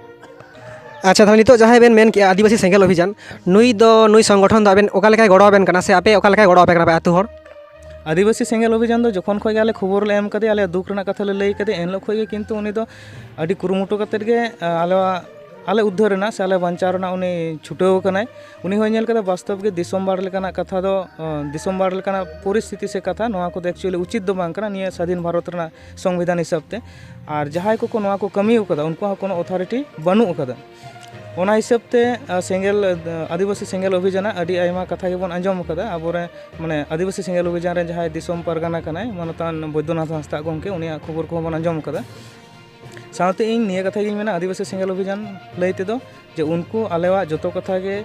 ᱟᱪᱪᱷᱟ, ᱛᱟᱦᱚᱞᱮ ᱱᱤᱛᱚᱜ ᱡᱟᱦᱟᱸᱭ ᱵᱮᱱ ᱢᱮᱱ ᱠᱮᱜᱼᱟ ᱟᱹᱫᱤᱵᱟᱹᱥᱤ ᱥᱮᱸᱜᱮᱞ ᱚᱵᱷᱤᱡᱟᱱ, ᱱᱩᱭ ᱫᱚ, ᱱᱩᱭ ᱥᱚᱝᱜᱚᱴᱷᱚᱱ ᱫᱚ ᱟᱵᱮᱱ ᱚᱠᱟ ᱞᱮᱠᱟᱭ ᱜᱚᱲᱚ ᱟᱵᱮᱱ ᱠᱟᱱᱟ ᱥᱮ ᱟᱯᱮ ᱚᱠᱟ ᱞᱮᱠᱟᱭ ᱜᱚᱲᱚ ᱟᱯᱮ ᱠᱟᱱᱟ ᱯᱮ ᱟᱹᱛᱩ ᱦᱚᱲ? ᱟᱹᱫᱤᱵᱟᱹᱥᱤ ᱥᱮᱸᱜᱮᱞ ᱚᱵᱷᱤᱡᱟᱱ ᱫᱚ ᱡᱚᱠᱷᱚᱱ ᱠᱷᱚᱱ ᱜᱮ ᱟᱞᱮ ᱠᱷᱚᱵᱚᱨ ᱞᱮ ᱮᱢ ᱠᱟᱫᱮᱭᱟ, ᱟᱞᱮᱭᱟᱜ ᱫᱩᱠ ᱨᱮᱱᱟᱜ ᱠᱟᱛᱷᱟ ᱞᱮ ᱞᱟᱹᱭ ᱠᱟᱫᱮᱭᱟ, ᱮᱱ ᱦᱤᱞᱳᱜ ᱠᱷᱚᱱ ᱜᱮ ᱠᱤᱱᱛᱩ ᱩᱱᱤ ᱫᱚ ᱟᱹᱰᱤ ᱠᱩᱨᱩᱢᱩᱴᱩ ᱠᱟᱛᱮᱫ ᱜᱮ, ᱟ, ᱟᱞᱮᱭᱟᱜ, ᱟᱞᱮ ᱩᱫᱽᱫᱷᱟᱹᱨ ᱨᱮᱱᱟᱜ ᱥᱮ ᱟᱞᱮ ᱵᱟᱧᱪᱟᱣ ᱨᱮᱱᱟᱜ ᱩᱱᱤ ᱪᱷᱩᱴᱟᱹᱣ ᱟᱠᱟᱱᱟᱭ᱾ ᱩᱱᱤ ᱦᱚᱸᱭ ᱧᱮᱞ ᱠᱟᱫᱟ ᱵᱟᱥᱛᱚᱵ ᱜᱮ ᱫᱤᱥᱚᱢ ᱵᱟᱲ ᱞᱮᱠᱟᱱᱟᱜ ᱠᱟᱛᱷᱟ ᱫᱚ, ᱟ, ᱫᱤᱥᱚᱢ ᱵᱟᱲ ᱞᱮᱠᱟᱱᱟᱜ ᱯᱚᱨᱤᱥᱛᱷᱤᱛᱤ ᱥᱮ ᱠᱟᱛᱷᱟ, ᱱᱚᱣᱟ ᱠᱚᱫᱚ actually ᱩᱪᱤᱛ ᱫᱚ ᱵᱟᱝ ᱠᱟᱱᱟ ᱱᱤᱭᱟᱹ ᱥᱟᱫᱷᱤᱱ ᱵᱷᱟᱨᱚᱛ ᱨᱮᱱᱟᱜ ᱥᱚᱝᱵᱤᱫᱷᱟᱱ ᱦᱤᱥᱟᱹᱵ ᱛᱮ᱾ ᱟᱨ ᱡᱟᱦᱟᱸᱭ ᱠᱚᱠᱚ ᱱᱚᱣᱟ ᱠᱚ ᱠᱟᱹᱢᱤ ᱟᱠᱟᱫᱟ, ᱩᱱᱠᱩᱣᱟᱜ ᱦᱚᱸ ᱠᱳᱱᱳ authority ᱵᱟᱹᱱᱩᱜ ᱟᱠᱟᱫᱟ᱾ ᱚᱱᱟ ᱦᱤᱥᱟᱹᱵ ᱛᱮ, ᱟ, ᱥᱮᱸᱜᱮᱞ, ᱟ, ᱟᱹᱫᱤᱵᱟᱹᱥᱤ ᱥᱮᱸᱜᱮᱞ ᱚᱵᱷᱤᱡᱟᱱᱟᱜ ᱟᱹᱰᱤ ᱟᱭᱢᱟ ᱠᱟᱛᱷᱟ ᱜᱮᱵᱚᱱ ᱟᱸᱡᱚᱢ ᱟᱠᱟᱫᱟ᱾ ᱟᱵᱚᱨᱮᱱ, ᱢᱟᱱᱮ, ᱟᱹᱫᱤᱵᱟᱹᱥᱤ ᱥᱮᱸᱜᱮᱞ ᱚᱵᱷᱤᱡᱟᱱ ᱨᱮᱱ ᱡᱟᱦᱟᱸᱭ ᱫᱤᱥᱚᱢ ᱯᱟᱨᱜᱟᱱᱟ ᱠᱟᱱᱟᱭ, ᱢᱟᱱᱚᱛᱟᱱ ᱵᱳᱭᱫᱚᱱᱟᱛᱷ ᱦᱟᱸᱥᱫᱟᱜ ᱜᱚᱢᱠᱮ, ᱩᱱᱤᱭᱟᱜ ᱠᱷᱚᱵᱚᱨ ᱠᱚᱦᱚᱸ ᱵᱚᱱ ᱟᱸᱡᱚᱢ ᱟᱠᱟᱫᱟ᱾ ᱥᱟᱶᱛᱮ ᱤᱧ ᱱᱤᱭᱟᱹ ᱠᱟᱛᱷᱟ ᱜᱤᱧ ᱢᱮᱱᱟ, ᱟᱹᱫᱤᱵᱟᱹᱥᱤ ᱥᱮᱸᱜᱮᱞ ᱚᱵᱷᱤᱡᱟᱱ ᱞᱟᱹᱭ ᱛᱮᱫᱚ, ᱡᱮ ᱩᱱᱠᱩ ᱟᱞᱮᱭᱟᱜ ᱡᱚᱛᱚ ᱠᱟᱛᱷᱟ ᱜᱮ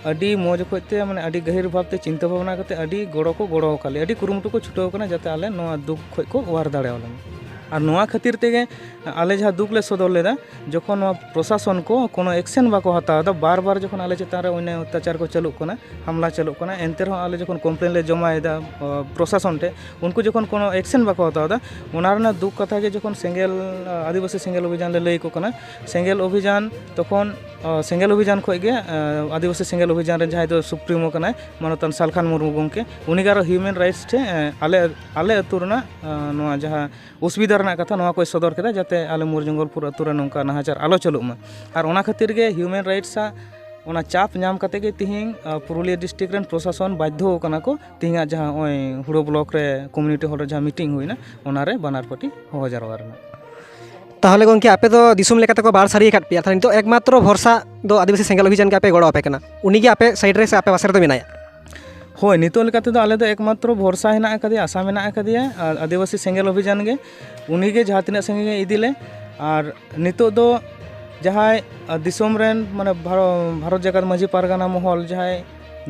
ᱟᱹᱰᱤ ᱢᱚᱡᱽ ᱚᱠᱚᱡ ᱛᱮ, ᱢᱟᱱᱮ, ᱟᱹᱰᱤ ᱜᱟᱹᱦᱤᱨ ᱵᱷᱟᱵᱽ ᱛᱮ ᱪᱤᱱᱛᱟᱹ ᱵᱷᱟᱵᱽᱱᱟ ᱠᱟᱛᱮ ᱟᱹᱰᱤ ᱜᱚᱲᱚ ᱠᱚ ᱜᱚᱲᱚ ᱟᱠᱟᱫ ᱞᱮᱭᱟ, ᱟᱹᱰᱤ ᱠᱩᱨᱩᱢᱩᱴᱩ ᱠᱚ ᱪᱷᱩᱴᱟᱹᱣ ᱟᱠᱟᱱᱟ ᱡᱟᱛᱮ ᱟᱞᱮ ᱱᱚᱣᱟ ᱫᱩᱠ ᱠᱷᱚᱡ ᱠᱚ ᱚᱣᱟᱨ ᱫᱟᱲᱮᱭᱟᱞᱮ ᱢᱟ᱾ ᱟᱨ ᱱᱚᱣᱟ ᱠᱷᱟᱹᱛᱤᱨ ᱛᱮᱜᱮ ᱟᱞᱮ ᱡᱟᱦᱟᱸ ᱫᱩᱠ ᱞᱮ ᱥᱚᱫᱚᱨ ᱞᱮᱫᱟ, ᱡᱚᱠᱷᱚᱱ ᱱᱚᱣᱟ ᱯᱨᱚᱥᱟᱥᱚᱱ ᱠᱚ ᱠᱳᱱᱳ action ᱵᱟᱠᱚ ᱦᱟᱛᱟᱣ ᱮᱫᱟ, ᱵᱟᱨ ᱵᱟᱨ ᱡᱚᱠᱷᱚᱱ ᱟᱞᱮ ᱪᱮᱛᱟᱱ ᱨᱮ ᱚᱱᱮ ᱚᱛᱛᱟᱪᱟᱨ ᱠᱚ ᱪᱟᱹᱞᱩᱜ ᱠᱟᱱᱟ, ᱦᱟᱢᱞᱟ ᱪᱟᱹᱞᱩᱜ ᱠᱟᱱᱟ, ᱮᱱᱛᱮ ᱨᱮᱦᱚᱸ ᱟᱞᱮ ᱡᱚᱠᱷᱚᱱ complain ᱞᱮ ᱡᱚᱢᱟᱭᱮᱫᱟ, ᱟ, ᱯᱨᱚᱥᱟᱥᱚᱱ ᱴᱷᱮᱱ, ᱩᱱᱠᱩ ᱡᱚᱠᱷᱚᱱ ᱠᱳᱱᱳ action ᱵᱟᱠᱚ ᱦᱟᱛᱟᱣ ᱮᱫᱟ, ᱚᱱᱟ ᱨᱮᱱᱟᱜ ᱫᱩᱠ ᱠᱟᱛᱷᱟ ᱜᱮ ᱡᱚᱠᱷᱚᱱ ᱥᱮᱸᱜᱮᱞ, ᱟ, ᱟᱹᱫᱤᱵᱟᱹᱥᱤ ᱥᱮᱸᱜᱮᱞ ᱚᱵᱷᱤᱡᱟᱱ ᱞᱮ ᱞᱟᱹᱭ ᱟᱠᱚ ᱠᱟᱱᱟ, ᱥᱮᱸᱜᱮᱞ ᱚᱵᱷᱤᱡᱟᱱ ᱛᱚᱠᱷᱚᱱ, ᱟ, ᱥᱮᱸᱜᱮᱞ ᱚᱵᱷᱤᱡᱟᱱ ᱠᱷᱚᱱ ᱜᱮ, ᱟ, ᱟᱹᱫᱤᱵᱟᱹᱥᱤ ᱥᱮᱸᱜᱮᱞ ᱚᱵᱷᱤᱡᱟᱱ ᱨᱮᱱ ᱡᱟᱦᱟᱸᱭ ᱫᱚ supremo ᱠᱟᱱᱟᱭ, ᱢᱟᱱᱚᱛᱟᱱ ᱥᱟᱞᱠᱷᱟᱱ ᱢᱩᱨᱢᱩ ᱜᱚᱢᱠᱮ, ᱩᱱᱤ ᱜᱮ ᱟᱨᱚ human rights ᱴᱷᱮᱱ, ᱟ, ᱟᱞᱮ, ᱟᱞᱮ ᱟᱹᱛᱩ ᱨᱮᱱᱟᱜ, ᱟ, ᱱᱚᱣᱟ ᱡᱟᱦᱟᱸ ᱚᱥᱩᱵᱤᱫᱷᱟ ᱨᱮᱱᱟᱜ ᱠᱟᱛᱷᱟ ᱱᱚᱣᱟ ᱠᱚᱭ ᱥᱚᱫᱚᱨ ᱠᱮᱫᱟ, ᱡᱟᱛᱮ ᱟᱞᱮ ᱢᱩᱨ ᱡᱚᱝᱜᱚᱞᱯᱩᱨ ᱟᱹᱛᱩ ᱨᱮ ᱱᱚᱝᱠᱟ ᱱᱟᱦᱟᱪᱟᱨ ᱟᱞᱚ ᱪᱟᱹᱞᱩᱜ ᱢᱟ᱾ ᱟᱨ ᱚᱱᱟ ᱠᱷᱟᱹᱛᱤᱨ ᱜᱮ ᱦᱤᱭᱩᱢᱮᱱ ᱨᱟᱭᱤᱴᱥ ᱟᱜ ᱚᱱᱟ ᱪᱟᱯ ᱧᱟᱢ ᱠᱟᱛᱮ ᱜᱮ ᱛᱤᱦᱤᱧ, ᱟ, ᱯᱩᱨᱩᱞᱤᱭᱟᱹ ᱰᱤᱥᱴᱨᱤᱠᱴ ᱨᱮᱱ ᱯᱨᱚᱥᱟᱥᱚᱱ ᱵᱟᱫᱽᱫᱷᱚ ᱟᱠᱟᱱᱟ ᱠᱚ ᱛᱤᱦᱤᱧᱟᱜ ᱡᱟᱦᱟᱸ ᱱᱚᱜᱼᱚᱭ ᱦᱩᱲᱟᱹ ᱵᱞᱚᱠ ᱨᱮ ᱠᱚᱢᱤᱭᱩᱱᱤᱴᱤ ᱦᱚᱞ ᱨᱮ ᱡᱟᱦᱟᱸ ᱢᱤᱴᱤᱝ ᱦᱩᱭᱱᱟ, ᱚᱱᱟᱨᱮ ᱵᱟᱱᱟᱨ ᱯᱟᱹᱴᱤ ᱦᱚᱦᱚ ᱡᱟᱨᱣᱟ ᱨᱮᱱᱟᱜ᱾ ᱛᱟᱦᱚᱞᱮ ᱜᱚᱢᱠᱮ, ᱟᱯᱮ ᱫᱚ ᱫᱤᱥᱚᱢ ᱞᱮᱠᱟᱛᱮᱠᱚ ᱵᱟᱲ ᱥᱟᱹᱨᱤ ᱟᱠᱟᱫ ᱯᱮᱭᱟ, ᱛᱟᱦᱚᱞᱮ ᱱᱤᱛᱚᱜ ᱮᱠᱢᱟᱛᱨᱚ ᱵᱷᱚᱨᱥᱟ ᱫᱚ ᱟᱹᱫᱤᱵᱟᱹᱥᱤ ᱥᱮᱸᱜᱮᱞ ᱚᱵᱷᱤᱡᱟᱱ ᱜᱮ ᱟᱯᱮ ᱜᱚᱲᱚ ᱟᱯᱮ ᱠᱟᱱᱟ, ᱩᱱᱤᱜᱮ ᱟᱯᱮ ᱥᱟᱭᱤᱰ ᱨᱮ ᱥᱮ ᱟᱯᱮ ᱯᱟᱥᱮ ᱨᱮᱫᱚ ᱢᱮᱱᱟᱭᱟ? ᱦᱳᱭ, ᱱᱤᱛᱚᱜ ᱞᱮᱠᱟ ᱛᱮᱫᱚ ᱟᱞᱮ ᱫᱚ ᱮᱠᱢᱟᱛᱨᱚ ᱵᱷᱚᱨᱥᱟ ᱦᱮᱱᱟᱜ ᱟᱠᱟᱫᱮᱭᱟ, ᱟᱥᱟ ᱢᱮᱱᱟᱜ ᱟᱠᱟᱫᱮᱭᱟ, ᱟᱨ ᱟᱹᱫᱤᱵᱟᱹᱥᱤ ᱥᱮᱸᱜᱮᱞ ᱚᱵᱷᱤᱡᱟᱱ ᱜᱮ, ᱩᱱᱤᱜᱮ ᱡᱟᱦᱟᱸ ᱛᱤᱱᱟᱹᱜ ᱥᱟᱺᱜᱤᱧ ᱮ ᱤᱫᱤ ᱞᱮ᱾ ᱟᱨ ᱱᱤᱛᱚᱜ ᱫᱚ ᱡᱟᱦᱟᱸᱭ, ᱟ, ᱫᱤᱥᱚᱢ ᱨᱮᱱ, ᱢᱟᱱᱮ, ᱵᱷᱟᱨᱚ-, ᱵᱷᱟᱨᱚᱛ ᱡᱟᱠᱟᱛ ᱢᱟᱹᱡᱷᱤ ᱯᱟᱨᱜᱟᱱᱟ ᱢᱚᱦᱚᱞ, ᱡᱟᱦᱟᱸᱭ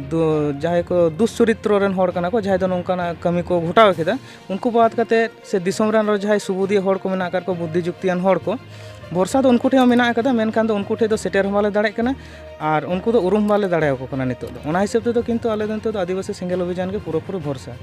ᱫᱩ-, ᱡᱟᱦᱟᱸᱭ ᱠᱚ ᱫᱩᱥᱪᱚᱨᱤᱛᱨᱚ ᱨᱮᱱ ᱦᱚᱲ ᱠᱟᱱᱟ ᱠᱚ, ᱡᱟᱦᱟᱸᱭ ᱫᱚ ᱱᱚᱝᱠᱟᱱᱟᱜ ᱠᱟᱹᱢᱤ ᱠᱚ ᱜᱷᱚᱴᱟᱣ ᱠᱮᱫᱟ, ᱩᱱᱠᱩ ᱵᱟᱫ ᱠᱟᱛᱮ ᱥᱮ ᱫᱤᱥᱚᱢ ᱨᱮᱱ ᱟᱨᱚ ᱡᱟᱦᱟᱸᱭ ᱥᱩᱵᱩᱫᱤᱭᱟᱹ ᱦᱚᱲ ᱠᱚ ᱢᱮᱱᱟᱜ ᱟᱠᱟᱫ ᱠᱚᱣᱟ, ᱵᱩᱫᱽᱫᱷᱤ ᱡᱩᱠᱛᱤᱭᱟᱱ ᱦᱚᱲ ᱠᱚ, ᱵᱷᱚᱨᱥᱟ ᱫᱚ ᱩᱱᱠᱩ ᱴᱷᱮᱱ ᱦᱚᱸ ᱢᱮᱱᱟᱜ ᱟᱠᱟᱫᱟ, ᱢᱮᱱᱠᱷᱟᱱ ᱫᱚ ᱩᱱᱠᱩ ᱴᱷᱮᱱ ᱫᱚ ᱥᱮᱴᱮᱨ ᱦᱚᱸ ᱵᱟᱞᱮ ᱫᱟᱲᱮᱭᱟᱜ ᱠᱟᱱᱟ ᱟᱨ ᱩᱱᱠᱩ ᱫᱚ ᱩᱨᱩᱢ ᱦᱚᱸ ᱵᱟᱞᱮ ᱫᱟᱲᱮᱭᱟᱠᱚ ᱠᱟᱱᱟ ᱱᱤᱛᱚᱜ ᱫᱚ᱾ ᱚᱱᱟ ᱦᱤᱥᱟᱹᱵ ᱛᱮᱫᱚ ᱠᱤᱱᱛᱩ ᱟᱞᱮ ᱫᱚ ᱱᱤᱛᱚᱜ ᱫᱚ ᱟᱹᱫᱤᱵᱟᱹᱥᱤ ᱥᱮᱸᱜᱮᱞ ᱚᱵᱷᱤᱡᱟᱱ ᱜᱮ ᱯᱩᱨᱟᱹᱯᱩᱨᱤ ᱵᱷᱚᱨᱥᱟ᱾